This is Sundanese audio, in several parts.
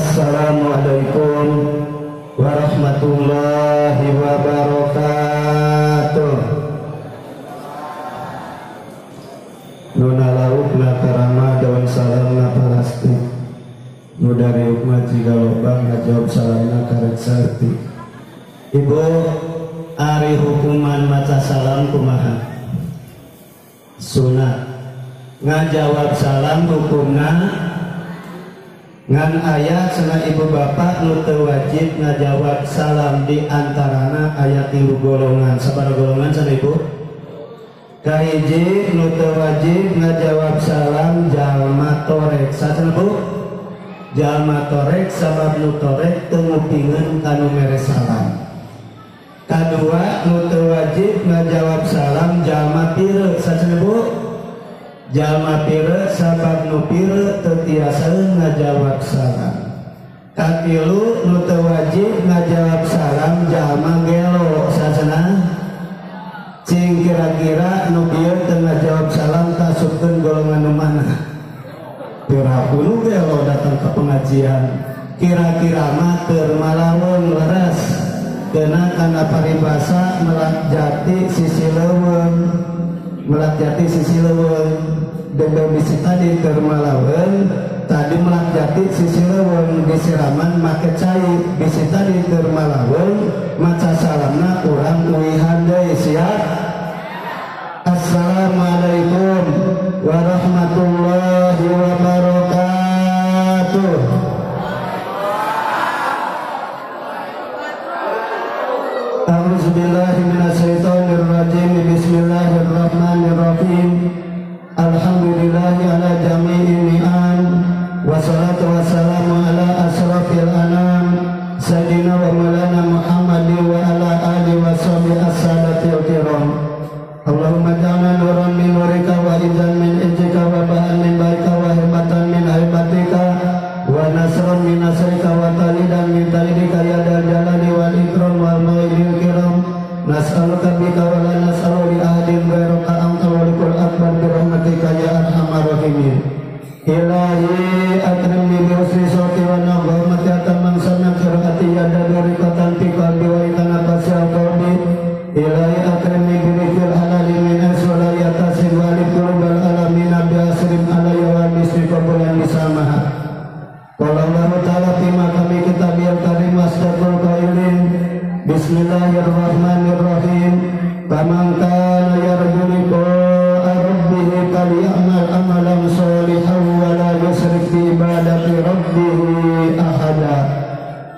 Assalamualaikum warahmatullahi wabarakatuh. Nuna lauk na tarama daun salam na plastik. Nu dari ukma jiga lobang ngajawab salamna karek saeutik. Ibu, ari hukuman maca salam kumaha? Sunat. Ngajawab salam hukumna ngan aya cenah ibu bapak nu teu wajib ngajawab salam di antarana aya 3 golongan. Sabaraha golongan cenah ibu? Kahiji nu teu wajib ngajawab salam jalma torek. Sacenah bu? Jalma torek sabab nu torek teu ngupingeun ka nu mere salam. Kadua nu teu wajib ngajawab salam jalma pireuk. Sacenah bu? Jalma pireuk sabab nu pireuk teu tiasaeun ngajawab salam. Katilu nu teu wajib ngajawab salam jalma gelo. Sacenah? Cing kira-kira nu bieu teu ngajawab salam kasupkeun golongan nu mana? Piraku nu gelo datang ke pengajian. Kira-kira mah keur malaweung leres. Kena kana paribasa melak jati sisi leuweung. Melak jati sisi leuweung. Demi bisi tadi keur malaweung, tadi melak jati sisi leuweung disiraman make cai. Bisi tadi keur malaweung maca salamna urang uihan deui. Siap? Assalamualaikum warahmatullahi wabarakatuh. A'udzubillahi minasyaitonirrajim. Bismillahirrahmanirrahim. Alhamdulillahi ala jami'in ni'am. Wassalatu wassalamu ala asrafil anam sayyidina wa maulana Muhammadin wa ala alihi wa sahbihi as-sadatil kiram. Allahumma ja'alna nuran min nurika wa izzan min izzika wa bahan min baika wa hibatan min hibatika wa nasran min nasrika wa talidan min talidika ya dal jalali wal ikram wal mailil kiram. Nas'aluka bika wa la nas'alu li ahadin ghairaka anta walikul akbar bi rahmatika ya arhamar rahimin. Ilahi akrimni bi husni sawti wa naghamati atamman sanna qiraati ya dadarikatan fi qalbi wa itana qasyal qalbi. Ilahi akrimni bi rizqil halali min aswala yatasim wa li qulubal alamina bi asrim alayya wa misli qabulan bisamaha. Qala Allah ta'ala fi maqami kitabil karim wasdaqul qailin. Bismillahirrahmanirrahim. Faman kana yarju liqa'a rabbih falyamal amalan sholihan wa la yusyrik bi ibadati rabbih ahada.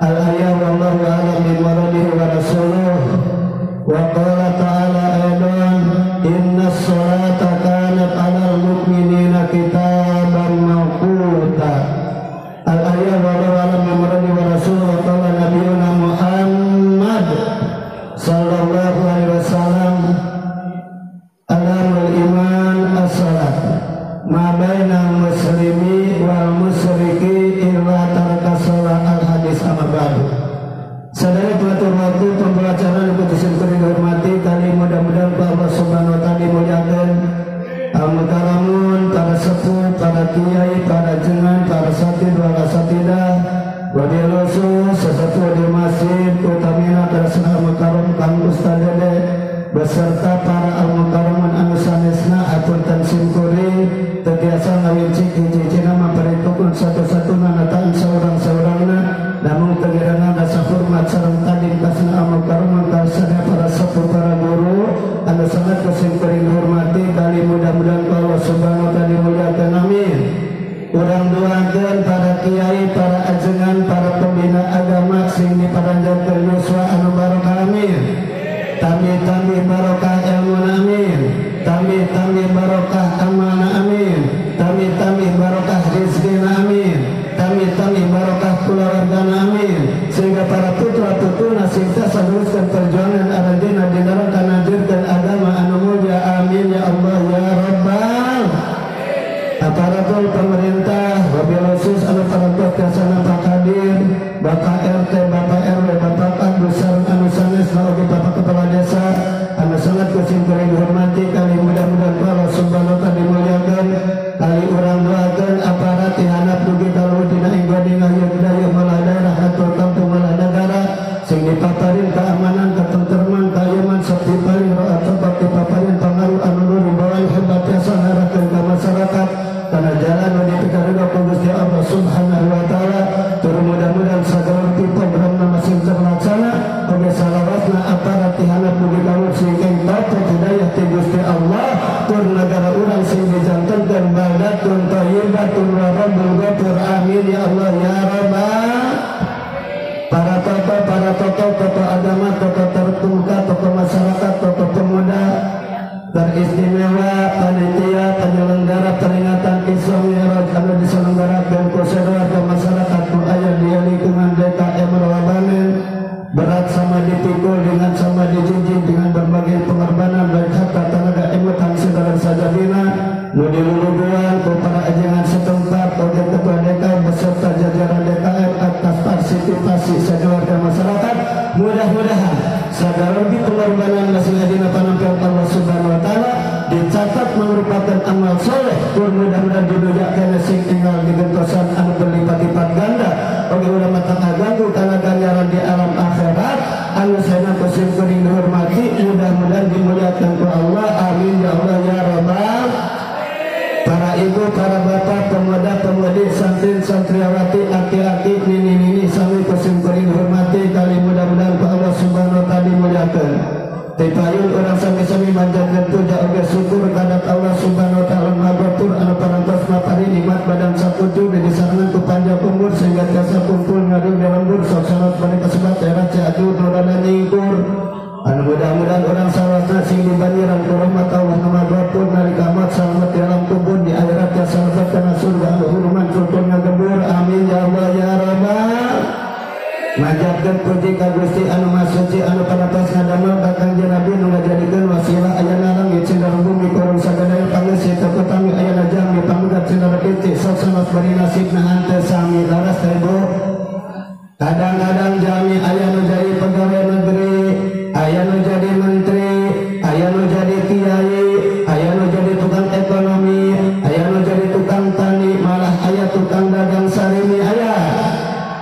Al-ayah wallahu a'lam bi muradihi wa rasuluh. Wa qala ta'ala aidan inna sholata kanat 'alal mu'minina kitaban mawquta. Al-ayah wallahu a'lam bi muradihi wa rasuluh. Wa qala nabiyuna Muhammad sallallahu alaihi wasallam alamul iman as-salat ma bainal muslimi wal musyriki illa taraka salat. Al-hadis amma ba'du. Sadaya pengatur waktu pembelajaran putusan dihormati kali mudah-mudahan Allah Subhanahu wa taala dimuliakan. Al-mukaramun, para sepuh, para kiai, para jengan, para satid wal satidah, wabil khusus sesepuh di masjid utamina para al-mukarram kang Ustaz Dede beserta para al-mukarramun anu sanesna hapunten simkuring teu tiasa ngawincik hiji-hijina mamperitukeun satu-satuna nataan saurang-saurangna namun teu ngirangan rasa hormat sareng tading kasna al-mukarramun ka sadaya para sepuh para guru anu sangat simkuring hormati kali mudah-mudahan Allah Subhanahu wa taala dimuliakan. Amin. Urang doakeun para kiai, para ajengan, para pembina agama sing diparanjangkeun yuswa anu barokah. Amin. Tami-tami barokah ilmu Sagala lebih pengorbanan masih dina panampian Allah Subhanahu wa taala dicatat merupakan amal soleh. Mudah-mudahan didojakeun sing tinggal digentosan anu berlipat-lipat ganda. Oge urang mah teu kaganggu kana ganjaran di alam akhirat. Anu saena ku sim kuring dihormati, mudah-mudahan dimuliakan ku Allah. Amin ya Allah ya Rabbal. Para ibu, para bapak, pemuda-pemudi, santri, santriawati, aki-aki, nini-nini, sami ku sim kuring hormati kali mudah-mudahan ku Allah Subhanahu wa taala dimuliakan. Tipayun urang sami-sami manjatkeun puja oge syukur kadap Allah Subhanahu wa taala Maha anu parantos mapari nikmat badan sakujur disarengan ku panjang umur sehingga tiasa kumpul ngadu di lembur sok sanot bani kasebat daerah Ciatur nu rada nyingkur. Anu mudah-mudahan urang salawasna sing dibanjiran ku rahmat Allah nu Maha Ghafur nalika maut salamet di alam kubur di akhirat tiasa lebet kana surga anu huruman surga ngagebur. Amin ya Allah ya Rabbal. Manjatkeun puji ka Gusti anu Maha Suci anu parantos ngadamel ka Kangjeng Nabi nu ngajadikeun wasilah ayana langit sinar bumi kurang sagadaya pangeusi teu utami ayana jami pamegat sinar piti sok sanos bari nasibna henteu sami laras teh Bu. Kadang-kadang jami aya nu jadi pegawai negeri, aya nu jadi menteri, aya nu jadi kiai, aya nu jadi tukang ekonomi, aya nu jadi tukang tani, malah aya tukang dagang sarimi aya.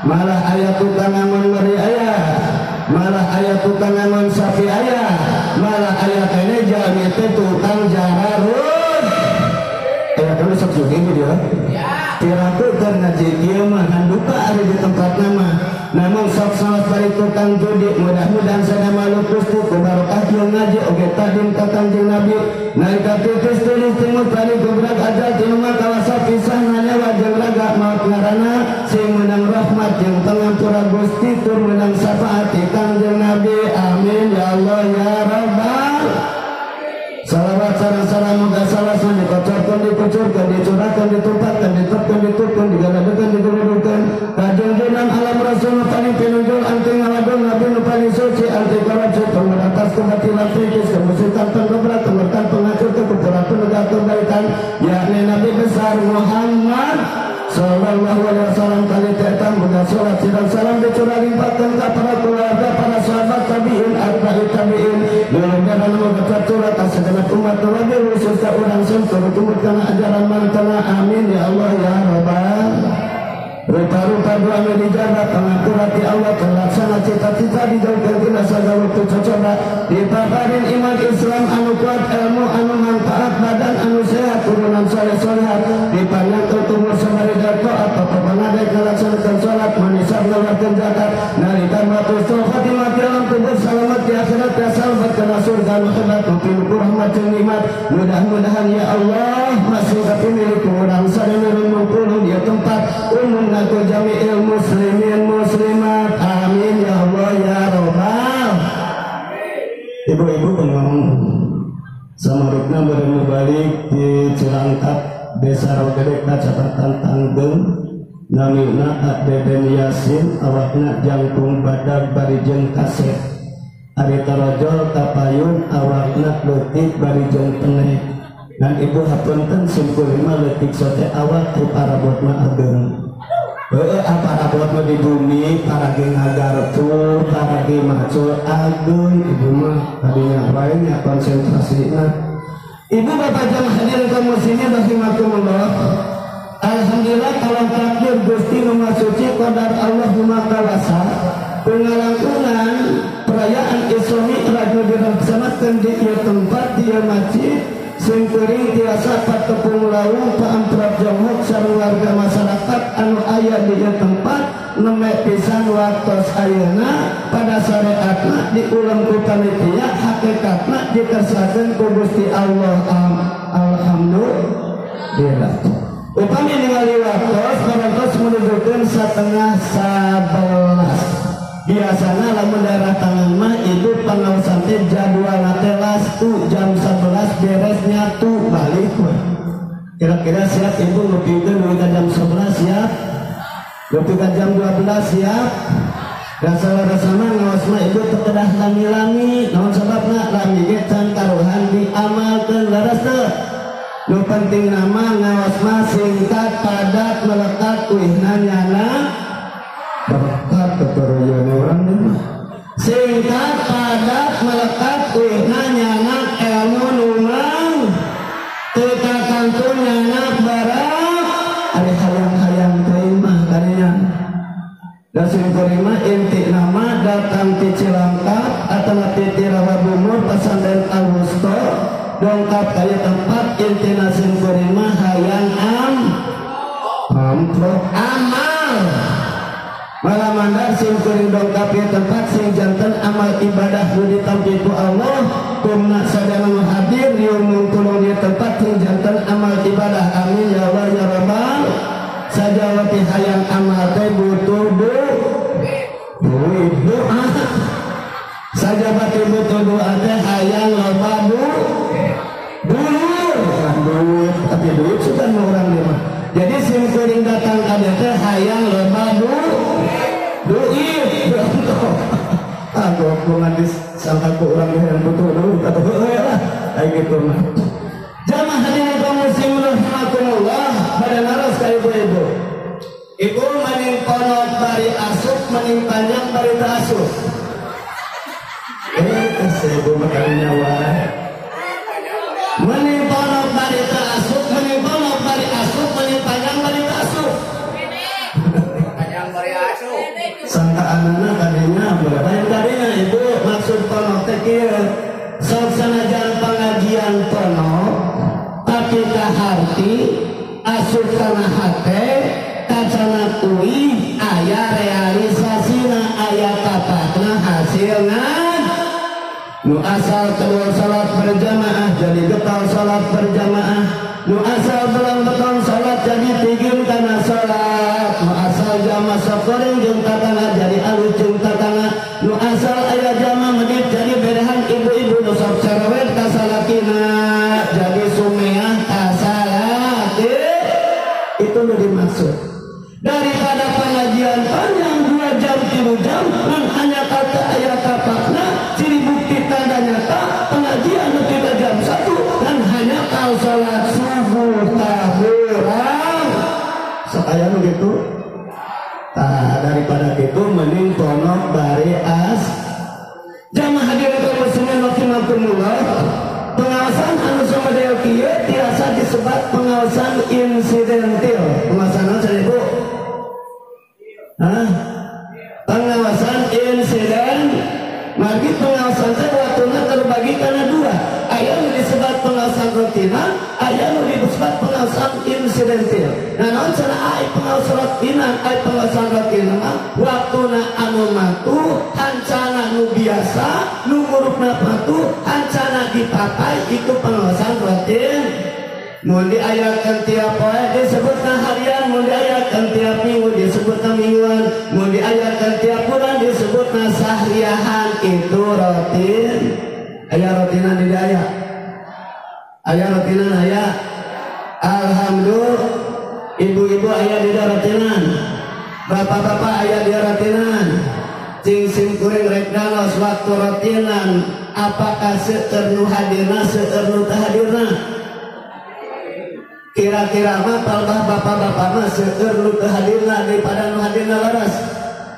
Malah aya tukang ngangon meri aya, malah aya tukang ngangon sapi aya, malah aya kene jalmi teh tukang jararun. Aya kan sok judi dia. Piraku keur ngaji kieu mah handuka ari di tempatna mah. Namun sok salat bari tukang judi, mudah-mudahan sadaya lupus ku barokah ieu ngaji oge tadin ka Kangjeng Nabi. Nalika titis tulis timur tani gobrak ajal tinuma kawasa pisah nanya wajeng raga maut ngaranna sing meunang rahmat jeung pangampura Gusti tur meunang syafaat ti Kangjeng Nabi. Amin ya Allah ya Rabbal. Salawat sareng salam moga salasna dikocorkeun dikucurkeun dicurahkeun ditumpahkeun ditepkeun ditupkeun digaladekeun digerudukeun kajunjunan alam rasul nu paling pinunjul anti ngawadul nabi nu paling suci anti korupsi pemberantas kebatilan fikih kemusyrikan penggebrak pemberkan pengacur kekufuran penegak kebaikan yakni Nabi besar Muhammad sallallahu alaihi wasallam kali tetang moga salat siram salam dicurah limpahkeun ka para keluarga para sahabat tabi'in atba'i tabi'in mudah-mudahan moga tercurah ka segenap umat Nabi khusus ka urang sun turut kana ajaran mantana. Amin ya Allah ya Rabbal. Rupa-rupa doa nu dijabat pangampura ti Allah terlaksana cita-cita dijauhkeun tina sagala cocoba dipaparin iman Islam anu kuat ilmu anu manfaat badan anu sehat turunan soleh solehat dipanjangkeun umur sabari taat papangadai ngalaksanakeun salat manisab ngaluarkeun zakat nalika maut khotimah di alam kubur salamat di akhirat ya salamat kana surga nu hebat nu rahmat jeung nikmat. Mudah-mudahan ya Allah masih kapimilik urang sadaya ngumpul di tempat umum aku jami'il muslimin muslimat. Amin ya Allah ya Rabbal. Ibu-ibu bengong samarupna bari balik di Cilangkap Desa Rawagede Kacamatan Tanggeng namina Deden Yasin awakna jangkung badag bari jeung kasep ari tarojol kapayun awakna leutik bari jeung penek dan ibu hapunten simkuring mah leutik sote awak ku parabotna ageng. Heeh, apa rabot di bumi parage ngagartu parage macul agung ibu mah tadinya wae nya konsentrasina. Ibu bapak jamaah hadirin kaum muslimin rahimakumullah. Alhamdulillah kalau takdir Gusti nu Maha Suci qadar Allah nu Maha Kawasa pengalangkungan perayaan Isra Mi'raj nu dilaksanakeun di ieu tempat di ieu masjid singkuring tiasa patepung lawung paamprap jonghok sareng warga masyarakat anu aya di ieu tempat nembe pisan waktos ayeuna pada syariatna diulang ku panitia hakikatna dikersakeun ku Gusti Allah. Alhamdulillah. Upami ningali waktos parantos menunjukkeun 10:30. Biasanya lamun daerah tangan mah itu pengawasan teh jadwal teh lastu jam 11 beres nyatu balik mah. Kira-kira siap ibu ngupikeun dugi ka jam 11 siap? Dugi ka jam 12 siap? Dasar-dasarna ngaos mah ibu teu kedah lami-lami, naon sababna lami ge can karuhan diamalkeun leres teu? Nu penting nama ngaos mah singkat padat melekat kuihna nyana berkat keteruyan orang ini. Singkat padat melekat uihna nyanak ilmu numang teu kakantun nyanak barang ari hayang-hayang teuing mah kadinya. Da sim kuring mah inti nama datang ti Cilangkap atawa ti Rawabumur Pasantren Al-Wusto dongkap ka ieu tempat intina sim kuring mah hayang amplop amal. Malah mandar sim kuring dongkap ieu tempat sing janten amal ibadah nu ditampi ku Allah kumna sadaya nu hadir riung tulung ieu tempat sing janten amal ibadah. Amin ya Allah ya Rabbal. Sajawati hayang amal teh butuh duit doa. Sajawati butuh doa teh hayang loba dulur duit, tapi duit sudah mau orang dia mah. Jadi sim kuring datang ka dieu teh hayang loba duit. Ah goblok disangka ku urang hayang butuh duit atau heueuh lah kayak gitu mah. Jamaah hadirin kaum muslimin rahimakumullah, pada naros ka ibu-ibu. Ibu maning ponok bari asup, maning panjang bari teu asup. Ibu makan nyawa. Maning ponok bari teu asup, maning ponok bari asup, maning panjang bari teu asup. Panjang bari asup. Sangkaanana kadinya lain kadinya ibu maksud ponok teh kieu. Sok sanajan pengajian ponok tapi kaharti asup kana hate kacana uih aya realisasina aya tapatna hasilna. Nu asal keluar salat berjamaah jadi getol salat berjamaah. Nu asal belang beton salat jadi tigin kana salat. Nu asal jama sakoring jeung tatangga jadi alus jeung tatangga. Nu asal aya jama medit jadi berehan ibu-ibu nu sok cerewet ka salakina jadi sumeah ka salaki. Itu nu dimaksud. Daripada pengajian panjang 2 jam 3 jam dan hanya kata aya tapakna ciri bukti tanda nyata pengajian nu kita jam 1 dan hanya kau salat subuh tahuran. Sok aya nu gitu. Tah daripada gitu mending ponok bari as. Jamaah hadirin kaum muslimin rahimakumullah, pengawasan anu samodel kieu tiasa disebut pengawasan insidentil. Pengawasan naon cenah ibu? Hah? Pengawasan insiden. Margi pengawasan teh waktuna terbagi kana dua. Aya nu disebut pengawasan rutinan, aya nu disebut pengawasan insidentil. Nah naon cenah ai pengawasan rutinan, ai pengawasan rutinan mah waktuna anu matu, hancana nu biasa, nu ngurupna patuh, hancana dipapai itu pengawasan rutin. Mun diayakeun tiap poe disebutna harian, mun diayakeun tiap minggu disebutna mingguan, mun diayakeun tiap bulan disebutna sahriahan, itu rutin. Aya rutinan di aya. Aya rutinan aya. Alhamdulillah ibu-ibu aya di rutinan. Bapak-bapak aya di rutinan. Cing sim kuring rek naros waktu rutinan apakah seueur nu hadirna seueur nu teu hadirna? Kira-kira mah palbah bapak-bapak mah seueur nu teu hadirna daripada nu hadirna leres.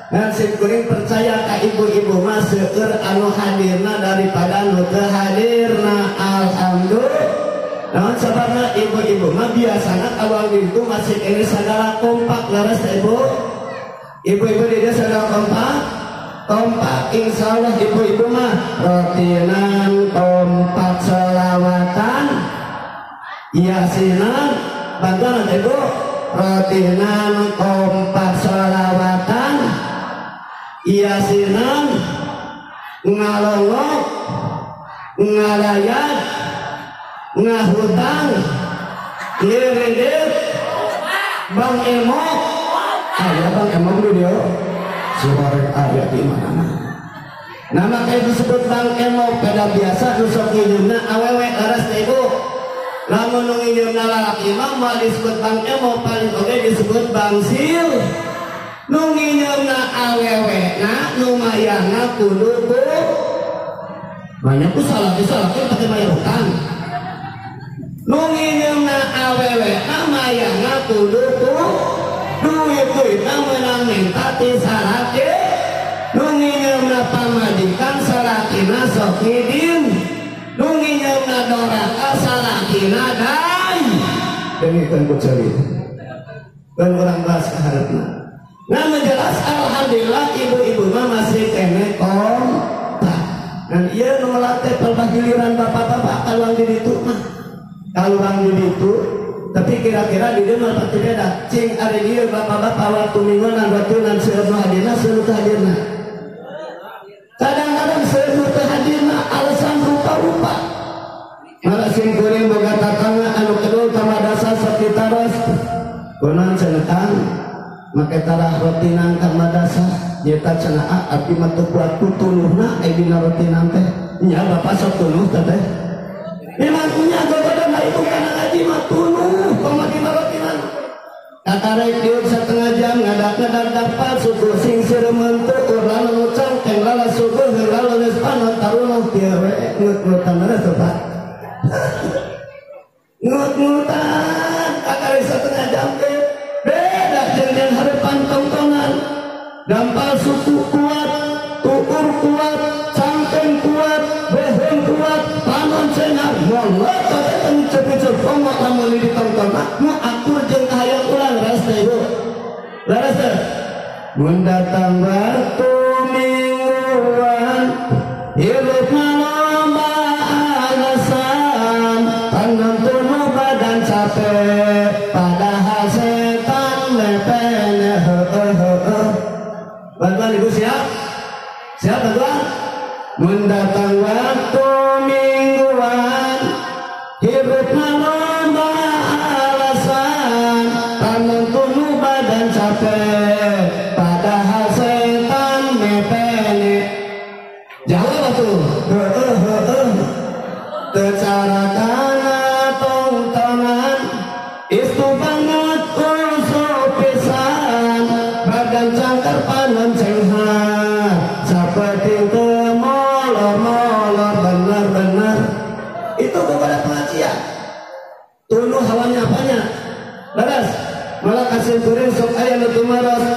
Dan sim kuring percaya ka ibu-ibu mah seueur anu hadirna daripada nu teu hadirna. Alhamdulillah. Naon sababna ibu-ibu mah biasana awal itu masih ini sagala kompak leres teh ibu. Ibu-ibu di dieu sagala kompak. Kompak insyaallah ibu-ibu mah rutinan kompak selawatan yasinan bantuan ibu rutinan kompak selawatan yasinan ngalongok ngalayat ngahutang ngiridit Bang Emok aya Bang Emok di dieu suara aya di mana-mana. Nama kayak disebut Bang Emok pada biasa nu sok nginjeumna awewe leres teh ibu. Lamun nu nginjeumna lalaki mah moal disebut Bang Emok paling oge disebut Bang Sil. Nu nginjeumna awewe na nu mayarna kudu ku banyak ku salah salaki pake bayar hutang. Nu nginjeumna awewe na mayarna kudu ku duit-duitna meunang minta ti salaki. Nu nginyeumna pamajikan salakina sok ngidin. Nu nginyeumna doraka salakina dai. Demikian ku ceuli. Kan urang bahas ka hareupna. Nah menjelas alhamdulillah ibu-ibu mah masih kene kontak. Dan ieu nu melatih pelbah giliran bapak-bapak kaluang di ditu mah. Kaluang di ditu tapi kira-kira di dieu mah pasti beda. Cing ari dieu bapak-bapak waktu mingguan waktunan seueur nu hadirna seueur teu hadirna. Kadang-kadang seueur teu hadirna alasan rupa-rupa. Malah sing kuring boga tatangga anu kedul ka madrasah sok ditaros. Kunaon cenah Kang? Make tarah rotinan ka madrasah nyeta cenah abdi mah teu kuat ku tunuhna ai dina rotinan teh. Nya bapak sok tunuh teh. Memang nya gogodan ibu kana ngaji mah tunuh komo dina rotinan. Kakarek diuk setengah jam ngadak-ngadak dapat suku sing sireumeun teu urang nu cangkeng lala suguh heula geus panon tarunuh kieu we ngut-ngutan teh Pak. Ngut-ngutan kakarek setengah jam teh beda jeung harapan tontonan. Dampal suku kuat, tukur kuat, cangkeng kuat, beheng kuat, panon cengar, molot teh cepucep komo lamun ditonton nu akur jeung hayang ulang leres teh ibu. Leres teh. Mun datang waktu mingguan hirup loba alasan panon badan capek padahal setan lepene heueuh heueuh. Bantuan ibu siap? Siap bantuan? Mun datang waktu mingguan hirup loba alasan panon tunu badan capek padahal setan mepene. Jawab atuh heueuh heueuh. Teu cara kana tontonan istu banget usul pisan badan cangker panon cenghar sapeting teu molor-molor bener-bener. Itu kepada pengajian tunuh hawanya apanya leres malah kasih kuring sok aya nu tumaros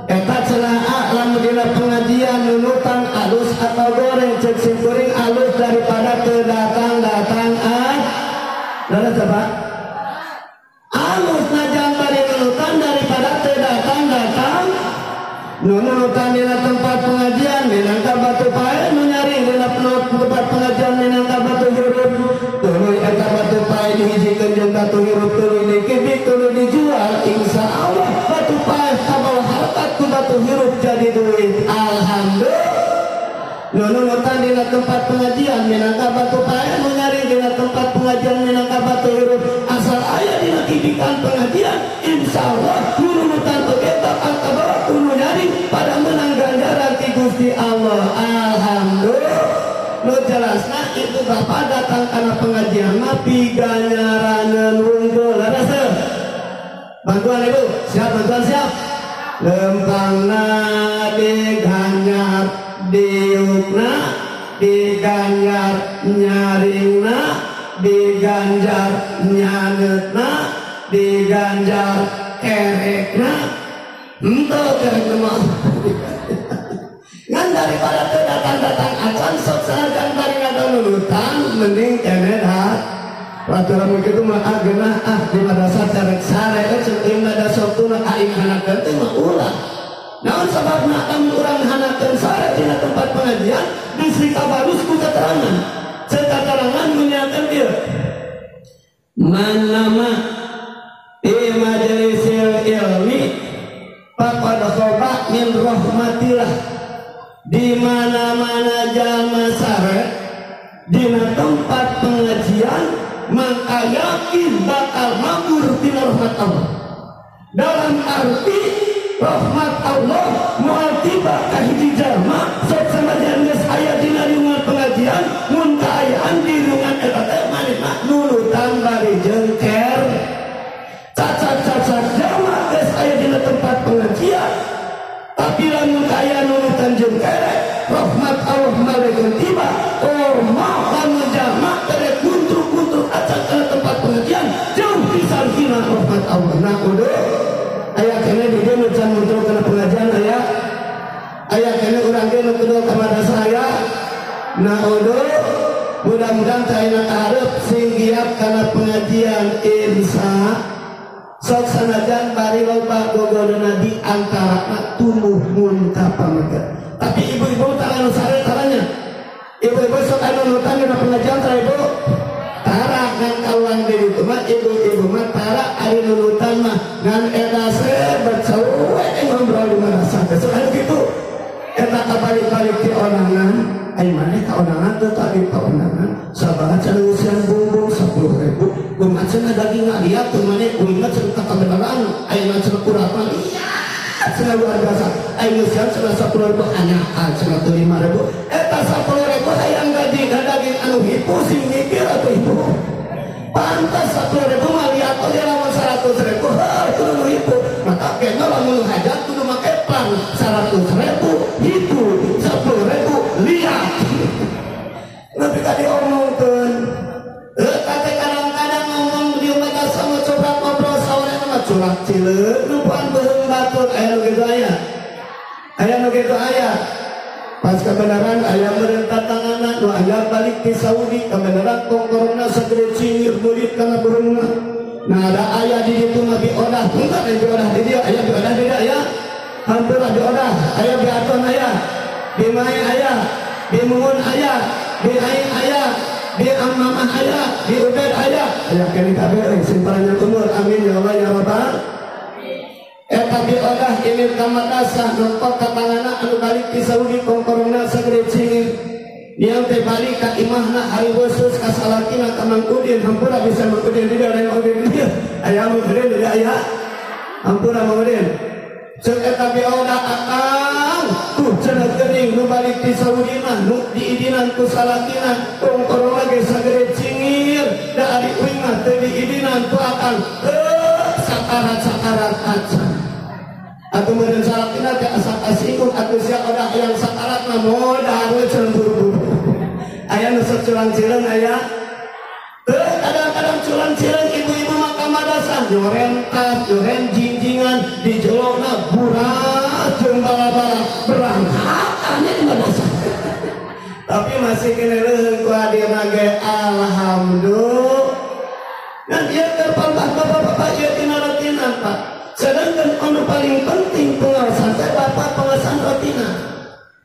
eta cenah lamun dina pengajian nunutan alus atau goreng cek sim kuring alus daripada teu datang-datang ah leres Pak alus najang bari nunutan daripada teu datang-datang nunutan dina tempat pengajian minangka batu pae nu nyaring dina tempat pengajian minangka batu hirup tuluy eta batu pae dihijikeun jeung batu hirup tuluy dikibik tuluy dijual insyaallah batu pae kabawa harkat ku batu hirup jadi duit alhamdulillah. Nunutan dina tempat pengajian minangka batu pae nu nyaring dina tempat pengajian minangka batu hirup asal aya dina kibikan pengajian insyaallah nunutan oge bakal kabawa ku nu nyaring pada menang ganjaran ti Gusti Allah alhamdulillah. Nu jelasna itu bapak datang karena pengajian mah piganyaraneun wungkul leres teu? Bantuan ibu siap bantuan siap. Lempangna diganyar diukna diganjar nyaringna diganjar nyanetna diganjar kerekna henteu kerekna mah. Ngan daripada teu datang-datang acan sok sanajan bari ngadonunutan mending kene dah. Raturan kitu mah geunah ah di madrasah carek sare cek ieu mah sok tuna aing hanakeun teh mah ulah. Naon sababna lamun urang hanakeun sare dina tempat pengajian bisi kabalus ku keterangan. Cek keterangan menyakeun ieu. Man nama di majelisil ilmi faqad khaba min rahmatillah. Di mana-mana jalma sare dina tempat pengajian maka yakin bakal mabur dina rahmat Allah. Dalam arti rahmat Allah moal tiba ka hiji jalma sok sanajan geus aya dina riungan pengajian mun kaayaan di riungan eta teh manehna nulutan bari jengker cacat-cacat jalma geus aya dina tempat pengajian tapi lamun kaayaan nulutan jengker rahmat Allah malaikat tiba oh lamun jalma teh kuntruk-kuntruk acan kana tempat pengajian jauh pisan tina rahmat Allah. Nah udah aya kene di dieu can muncul kana pengajian aya aya kene Naudhu mudah-mudahan caina kaharep sing giat kana pengajian insya sok sanajan bari loba gogodona di antarana tumbuh mun ka pameget. Tapi ibu-ibu tara nu sare taranya. Ibu-ibu sok anu nutan dina pengajian tara ibu. Tara ngan kaluan di ditu mah ibu-ibu mah tara ari nunutan mah ngan eta sebet sawe ngobrol di madrasah. Sok anu kitu. Eta kabalik-balik ti onangan, ai maneh ka onangan teu tapi ka onangan sabaran cenah ngeusian bumbung 10.000 kumaha cenah daging ngaliat teu maneh uing mah cenah kabeneran ayeuna cenah kurapan iya cenah luar biasa ai ngeusian cenah 10.000 anyakan cenah teu 5.000 eta 10.000 hayang gaji daging anu hipu sing mikir atuh ibu pantas 10.000 mah liat oge lamun 100.000 heuh kudu nu hipu maka kena lamun hajat kudu make plan 100.000 hipu 10.000 lihat. Lebih tadi omongkeun kate kadang-kadang ngomong di madrasah mah curhat ngobrol saurang mah curhat cileun nupuan beuheung batur aya nu kitu aya. Aya nu kitu aya. Pas kebenaran aya meureun tatanganna nu aya balik ti Saudi kebenaran kongkorongna sagede cingir bulit kana beuheungna. Nah ada aya di ditu mah biodah, henteu aya biodah di dieu, aya biodah di dieu aya. Hampura biodah, aya biaton aya. Di mae aya, di mumun aya, di aing aya, di amamah aya, di ubed aya. Aya kene kabeh euy sing paranjang umur. Amin ya Allah ya Rabbal. Eta biodah ini ka madrasah nongkok ka tanganna anu balik ti Saudi kongkorongna sagede cingir. Dia teh balik ka imahna hari khusus ka salakina ka Mang Udin hampura bisa Mang Udin di dieu aya Mang Udin di dieu. Aya Mang Udin di dieu aya. Hampura Mang Udin. Ceuk eta biodah akang tuh cenah geuning nu balik ti Saudi mah nu diidinan ku salakina kongkorongna ge sagede cingir da ari uing mah teu diidinan ku akang sakarat-sakarat acan. Atuh meureun salakina teh asa kasinggung atuh sia odah yang sakarat mah modar we cenah buru-buru. Aya nu sok curang-cireung aya. Teu kadang-kadang curang-cireung ibu-ibu mah ka madrasah nyoren tas, nyoren jinjingan dijolokna burat jeung bala-bala berangkat di madrasah. Tapi masih kene leuheung ku hadirna ge alhamdulillah. Dan ieu teh bapak-bapak ieu tina rutinan Pak. Sedangkan anu paling penting pengawasan teh bapak pengawasan rutinan.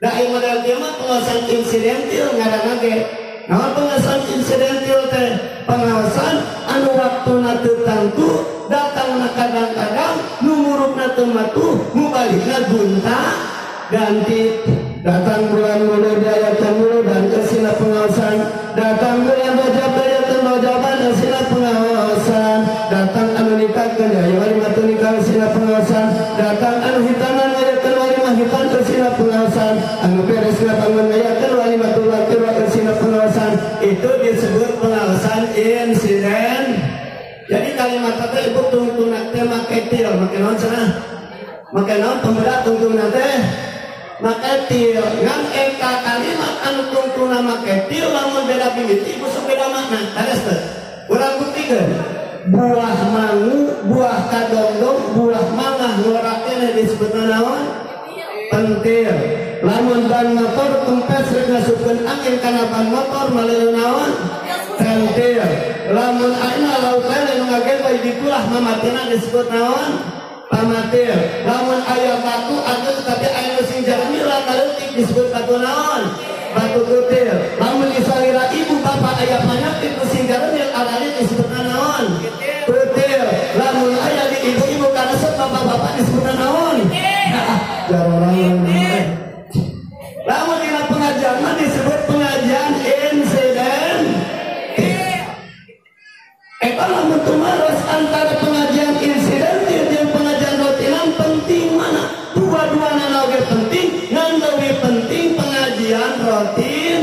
Da ieu model ieu mah pengawasan insidentil ngaranna ge. Naon pengawasan insidentil teh? Pengawasan anu waktuna teu tangtu, datangna kadang-kadang, nu murukna teu matuh, nu balikna gonta ganti. Datang bulan mulud dayatan mulud dan kesina pengawasan. Datang bulan Rajab dayatan Rajaban kesina pengawasan. Datang anu nikahkeun ya walimah nikah kesina pengawasan. Datang anu hitanan dayatan walimah hitan kesina pengawasan. Anu beres bangun dayatan walimah wakil kesina pengawasan. Itu disebut pengawasan insiden. Jadi kalimat teh ibu tungtungna teh make til, make naon cenah? Make naon pemuda tungtungna teh? Make til. Ngan eta kalimat anu tungtungna make til lamun beda mimiti ibu sok beda makna. Tares teu? Urang buktikeun. Buah mangu, buah kadongdong, buah mangah ngora keneh disebutna naon? Pentil. Lamun ban motor kempes rek ngasupkeun angin kana ban motor maleuleuh naon? Pentil. Lamun ayeuna lauk lele nu ngagen bae dikulah mamatina disebut naon? Pamatir. Lamun aya batu anu tapi aya nu sing jarmila kaleutik disebut batu naon? Batu kutil. Lamun disalira ibu bapak aya panyakit nu sing jarmil aralin disebut naon? Kutil. Lamun aya di ibu-ibu karesep bapak-bapak disebut naon? Jarorang. Lamun dina pengajian mah disebut pengajian insiden. Eta lamun tumaros antara pengajian insidentil jeung pengajian rutinan penting mana? Dua-duana oge penting, ngan leuwih penting pengajian rutin.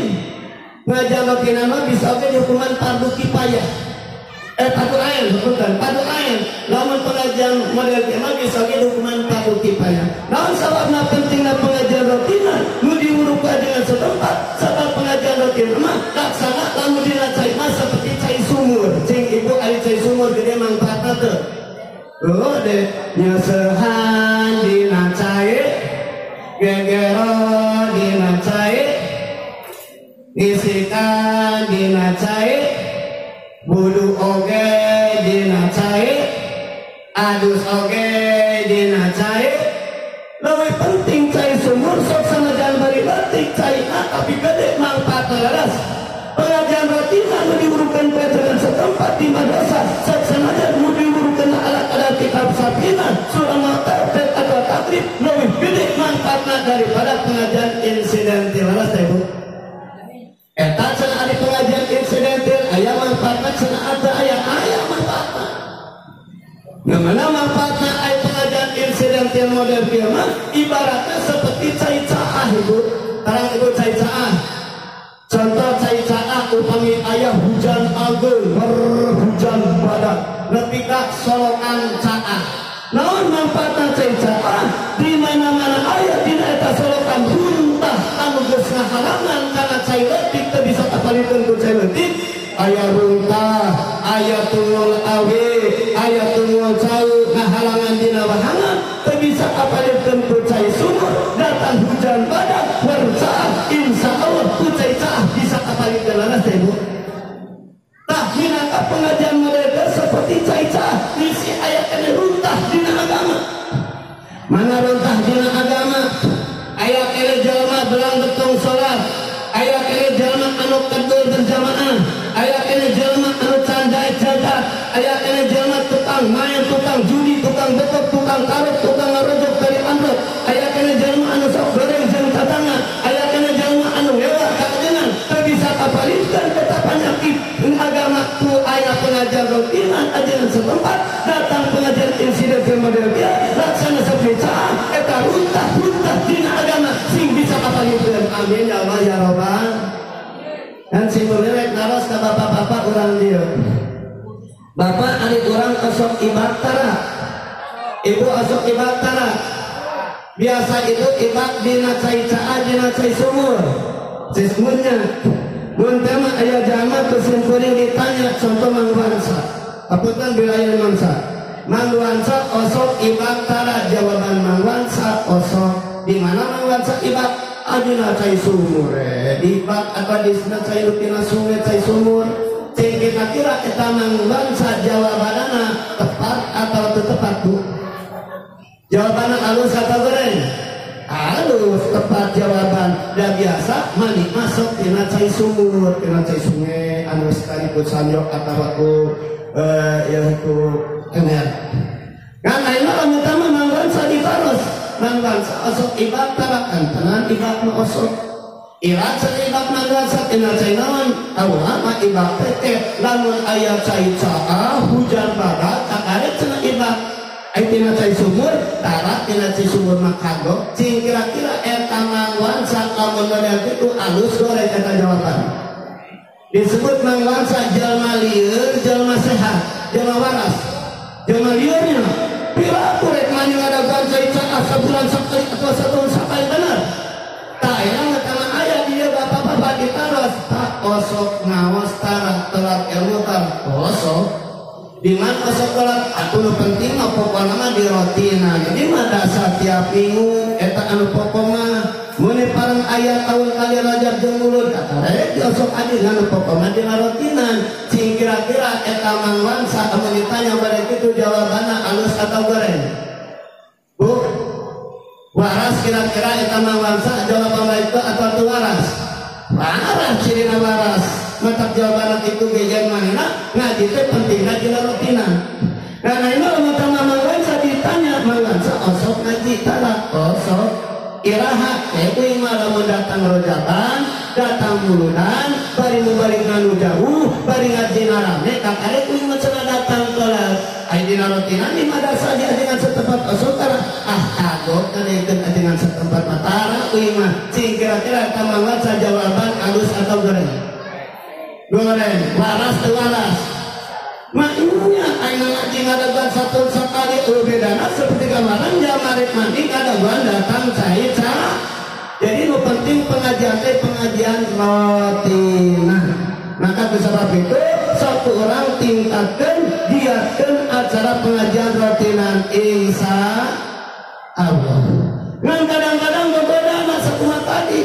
Pengajian rutinan mah bisa oge dihukuman fardu kifayah. Fardu ain, bukan fardu ain. Lamun pengajian model kieu mah bisa oge dihukuman fardu kifayah. Naon sababna pentingna pengajian rutinan? Nu diuruk dengan setempat, sabab pengajian rutinan mah laksana lamun dina cai mah seperti cai sumur. Cing ibu ari cai sumur gede manfaatna teu? Oh deh, nyesehan dina cai, gegero dina cai, Listrikan dina cai, wudu oge dina cai, adus oge dina cai. Leuwih penting cai sumur sok sanajan bari leutik caina tapi gede manfaatna leres. Pengajian rutinan nu diurukeun pelajaran setempat di madrasah sok sanajan nu diurukeun ala kadar kitab Safinah, surah Al-Taufik atau Takrib leuwih gede manfaatna daripada pengajian insidentil. Leres teh Bu? Eta cenah ari pengajian insidentil aya manfaatna cenah ada aya manfaatna. Nah, mana manfaatna aya pengajian insidentil model kieu mah ibaratnya seperti cai caah Ibu. Tarang Ibu cai caah. Contoh cai caah upami aya hujan ageung, hujan badak nepi ka solokan caah. Naon manfaatna cai caah? Di mana-mana aya dina eta solokan runtah anu geus ngahalangan kana cai leutik teu bisa kapalikeun ku cai leutik. Aya runtah, aya tungul awe, aya tungul cau ngahalangan dina wahangan teu bisa kapalikeun ku cai sumur. Datang hujan badak bercaah, insya Allah ku cai caah bisa kapalikeun. Leres teh Bu? Tah minangka pengajian mereka seperti cai caah isi aya kene runtah dina agama. Mana runtah dina agama? Aya kene jalma belang betong salat, aya kene jalma anu kedul berjamaah, aya kene jalma anu candai jaga, aya kene jalma tukang main, tukang judi, tukang betok, tukang karut, tukang ngarojok dari amrot, aya kene jalma anu sok goreng jeung tatangga, aya kene jalma anu ngewa kaajenan teu bisa kapalikeun eta panyakit agama ku aya pengajian rutinan ajaran setempat, datang pengajian insiden model kieu laksana seperti caah eta runtah-runtah dina agama sing bisa kapalikeun. Amin ya Allah ya Rabbal. Dan sing rek naros ka bapak-bapak urang dieu. Bapak ari urang osok ibak tara. Ibu osok ibak tara. Biasa itu ibak dina cai caah dina cai sumur. Sismunnya mun teh mah aya jalma kesimpulan ditanya contoh Mang Wansa. Apunten wilayah Mangsa. Mang Wansa osok ibak tara, jawaban Mang Wansa osok. Di mana Mang Wansa ibak? Adina cai sumur, ibak atau di sana cai tina sungai cai sumur. Cing kita kira eta Mang Wansa jawabanana tepat atau teu tepat Bu? Jawabanna alus atau goreng? Halus, tepat jawaban. Dan biasa mandi masuk tina cai sumur, tina cai sungai anu sekalipun sanyok atau ku ya ku emer. Kan ayeuna lamun tah mah Mang Wansa ditaros. Mang Wansa osok ibak tara kantenan ibak mah osok. Ilat cenah ibak Mang Wansa tina cai naon? Awal mah ibak teh lamun aya cai caah hujan badak kakarek cenah ibak. Ai tina cai sumur tara tina cai sumur mah kagok. Cing kira-kira eta Mang Wansa lamun model kitu alus goreng eta jawaban. Disebut Mang Wansa jalma lieur, jalma sehat, jalma waras. Jalma liurnya piraku rek mani ngadaguan cai caah sabulan sakali atau satahun sakali bener. Tak aya ngetaman aya dia bapak-bapak ditaros tak osok ngaos tara telat ilmu tar osok. Di mana osok telat atuh nu penting mah pokona mah di rotina. Jadi mah dasar tiap minggu eta anu pokok mah mun parang aya tahun kali Rajab jeung Mulud katarek di osok adi anu pokok mah dina rotinan. Cing kira-kira eta Mang Wansa amun ditanya bade kitu jawabanna alus atau goreng? Bu, waras kira-kira eta Mang Wansa jawaban itu atau teu waras? Waras cirina waras. Mantap jawaban itu gejen manehna ngaji teh pentingna dina rutinan. Karena ini lamun tah Mang Wansa ditanya Mang Wansa osok ngaji tara osok iraha teh kuing mah lamun datang rojaban, datang muludan, bari nu balik nu jauh, bari ngaji rame kakarek kuing mah cenah datang telat. Ai dina rutinan di madrasah di ajengan setempat osok tara ah kagok kana ajengan setempat mah tara kuing mah. Cing kira-kira eta Mang Wansa jawaban alus atau goreng? Goreng, waras teu waras? Maknya aing ngaji ngadaguan satu sekali eueuh bedana seperti gambaran jamarek mandi ngadaguan datang cai caah. Jadi nu penting pengajian teh pengajian rotinah. Maka sebab itu satu orang tingkatkan giatkan acara pengajian rotinan insya Allah. Ngan kadang-kadang gogoda masa kumaha tadi.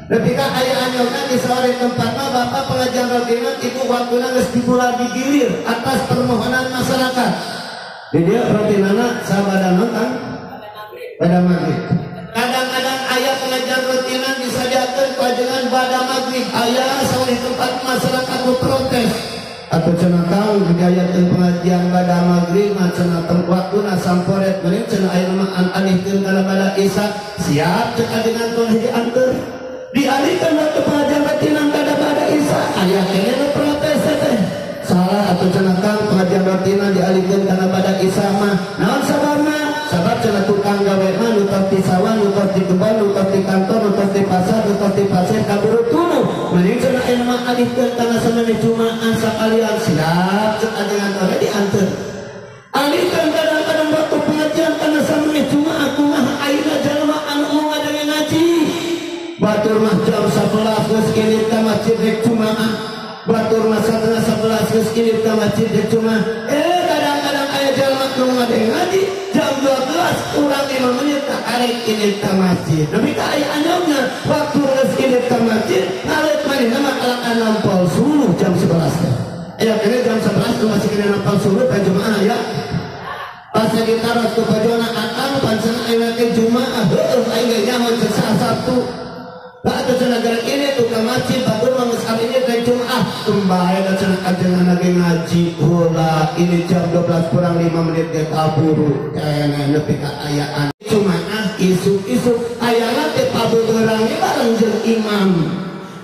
Ketika aya anyogna di sore tempat mah bapak pengajian rutinan ibu waktuna geus dipula digilir atas permohonan masyarakat. Di dieu rutinana sabada nonton pada maghrib. Kadang-kadang aya pengajian rutinan disadiakeun ku bada maghrib aya sore tempat masyarakat protes. Atau cenah tahu diayakeun pengajian bada maghrib mah cenah waktuna samporet meureun cenah aya mah alihkeun kana bada isya siap cek ajengan tong hiji anteur. Dialihkan waktu pengajian rutinan kada bada isya aya keneh nu protes teh salah atau cenah kang pengajian rutinan dialihkeun kana bada isya mah naon sababna sabab cenah tukang gawe mah nu tos di sawah nu tos di kebon nu tos di kantor nu tos di pasar nu tos di pasir kaburu tuluh mending cenah aya mah alihkeun kana samemeh jumaah sakalian siap cek ajengan teh dianteur alihkeun kadang-kadang waktu pengajian kana samemeh jumaah kumaha ayeuna jalma anu mau ngadenge ngaji batur mah jam 11 geus indit ka masjid rek jumaah batur mah satengah 11 geus indit ka masjid rek jumaah kadang-kadang aya jalma nu ngadenge ngaji jam 12 kurang 5 menit tak arek indit ka masjid nepi ka aya anyogna waktu geus indit ka masjid ngaleut manehna mah kalakan nampol suluh jam 11 teh aya kene jam 11 nu masih kene nampol suluh ka jumaah ya pas ditaros ku bajona akang pancen ayeuna teh jumaah heueuh aing ge nyaho ceuk Sabtu Batu cenah gerak ini tukang masjid batur mah geus ini teh Jumaah tumbae da cenah ajengan lagi ngaji heula ini jam 12 kurang 5 menit ge kaburu keneh nepi ka ayaan Jumaah isuk-isuk ayana teh pabeurang bareng jeung imam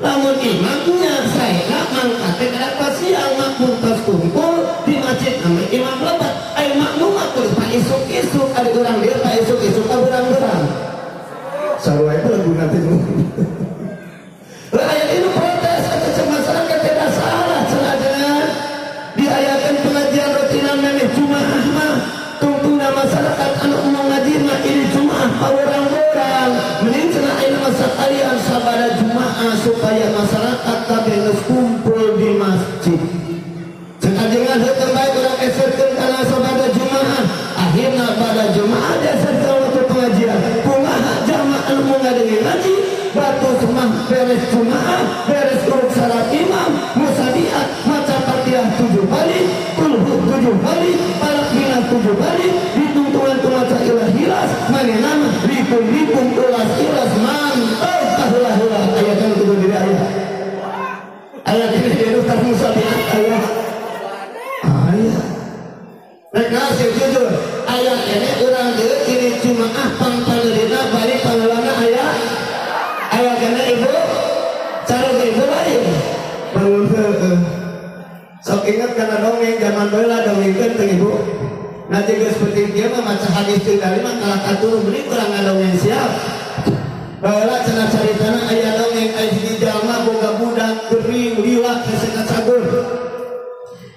lamun imamnya saena mangkat teh kada siang makmum tos kumpul di masjid ame imam lebat aya makmum mah kudu pa isuk-isuk ari urang dieu pa isuk-isuk ka beurang-beurang sarua itu lagu nanti. Ayat ini protes atau masyarakat tidak salah cenah diayakan pengajian rutinan memeh jumaah mah tungtungna masyarakat anu mau ngaji mah ini jumaah paurang-urang mending cenah ayeuna mah sakalian sabada jumaah supaya masyarakat kabeh geus kumpul di masjid. Cek ajengan heueuh bae urang eserkeun kana sabada jumaah akhirna pada jumaah dieserkeun waktu pengajian kumaha jamaah anu mau ngadenge ngaji batu semah beres jumaah beres urut salat imam musadiat maca Fatihah 7 kali kulhu 7 kali falaq minas 7 kali ditungtungan ku maca ilah hilas manehna mah ripun-ripun ulas-ulas mantap kaheula-heula aya kan kudu diri aya aya diri dieu musadiat aya aya rek sih jujur aya keneh urang deui ini jumaah pangpaneurina bari pangeulana aya aya kena ibu cara ibu lain bangun heueuh sok inget kana dongeng zaman baheula dongengkeun teh ibu nanti geus penting kieu mah maca hadis jeung dalil mah kalah katur meuni urang ngadongeng siap baheula cenah caritana aya dongeng aya hiji jalma boga budak gering lila hese kacagur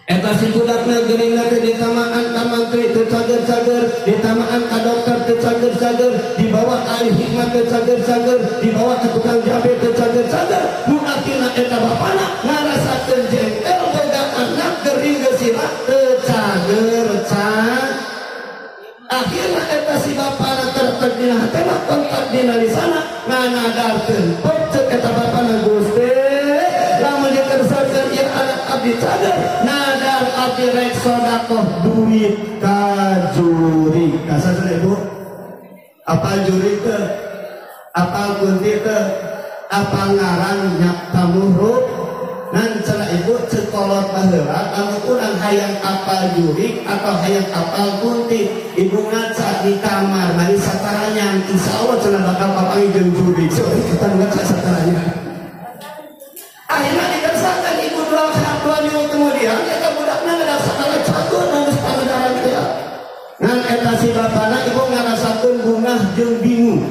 eta si budakna geuringna teh ditamaan ka mantri teu cager-cager ditamaan ka dokter teu cager-cager dibawa ka ahli hikmah teu cager-cager dibawa ka tukang jabe teu cager-cager nu akhirna eta bapana ngarasakeun jengkel boga anak gering geus sila teu cager-cager akhirna eta si bapana tertek dina hatena kontak dina lisana nganadarkeun cek eta bapana Gusti lamun dikersakeun ieu anak abdi cager nadar abdi rek sodakoh duit ka juri kasasana ibu apal juri teh apal kunti teh apal ngaran nyak tamurup nan cenah ibu ceuk kolot baheula lamun urang hayang apal juri atau hayang apal kunti ibu ngaca di kamar mari sataranya insyaallah cenah bakal papanggih jeung juri sok kita ngaca sataranya akhirnya dikersakan ibu 2 minggu kemudian eta budakna ngadak sakala catur nangis pangedaran teh ngan eta si bapana ibu ngarasakeun bungah jeung bingung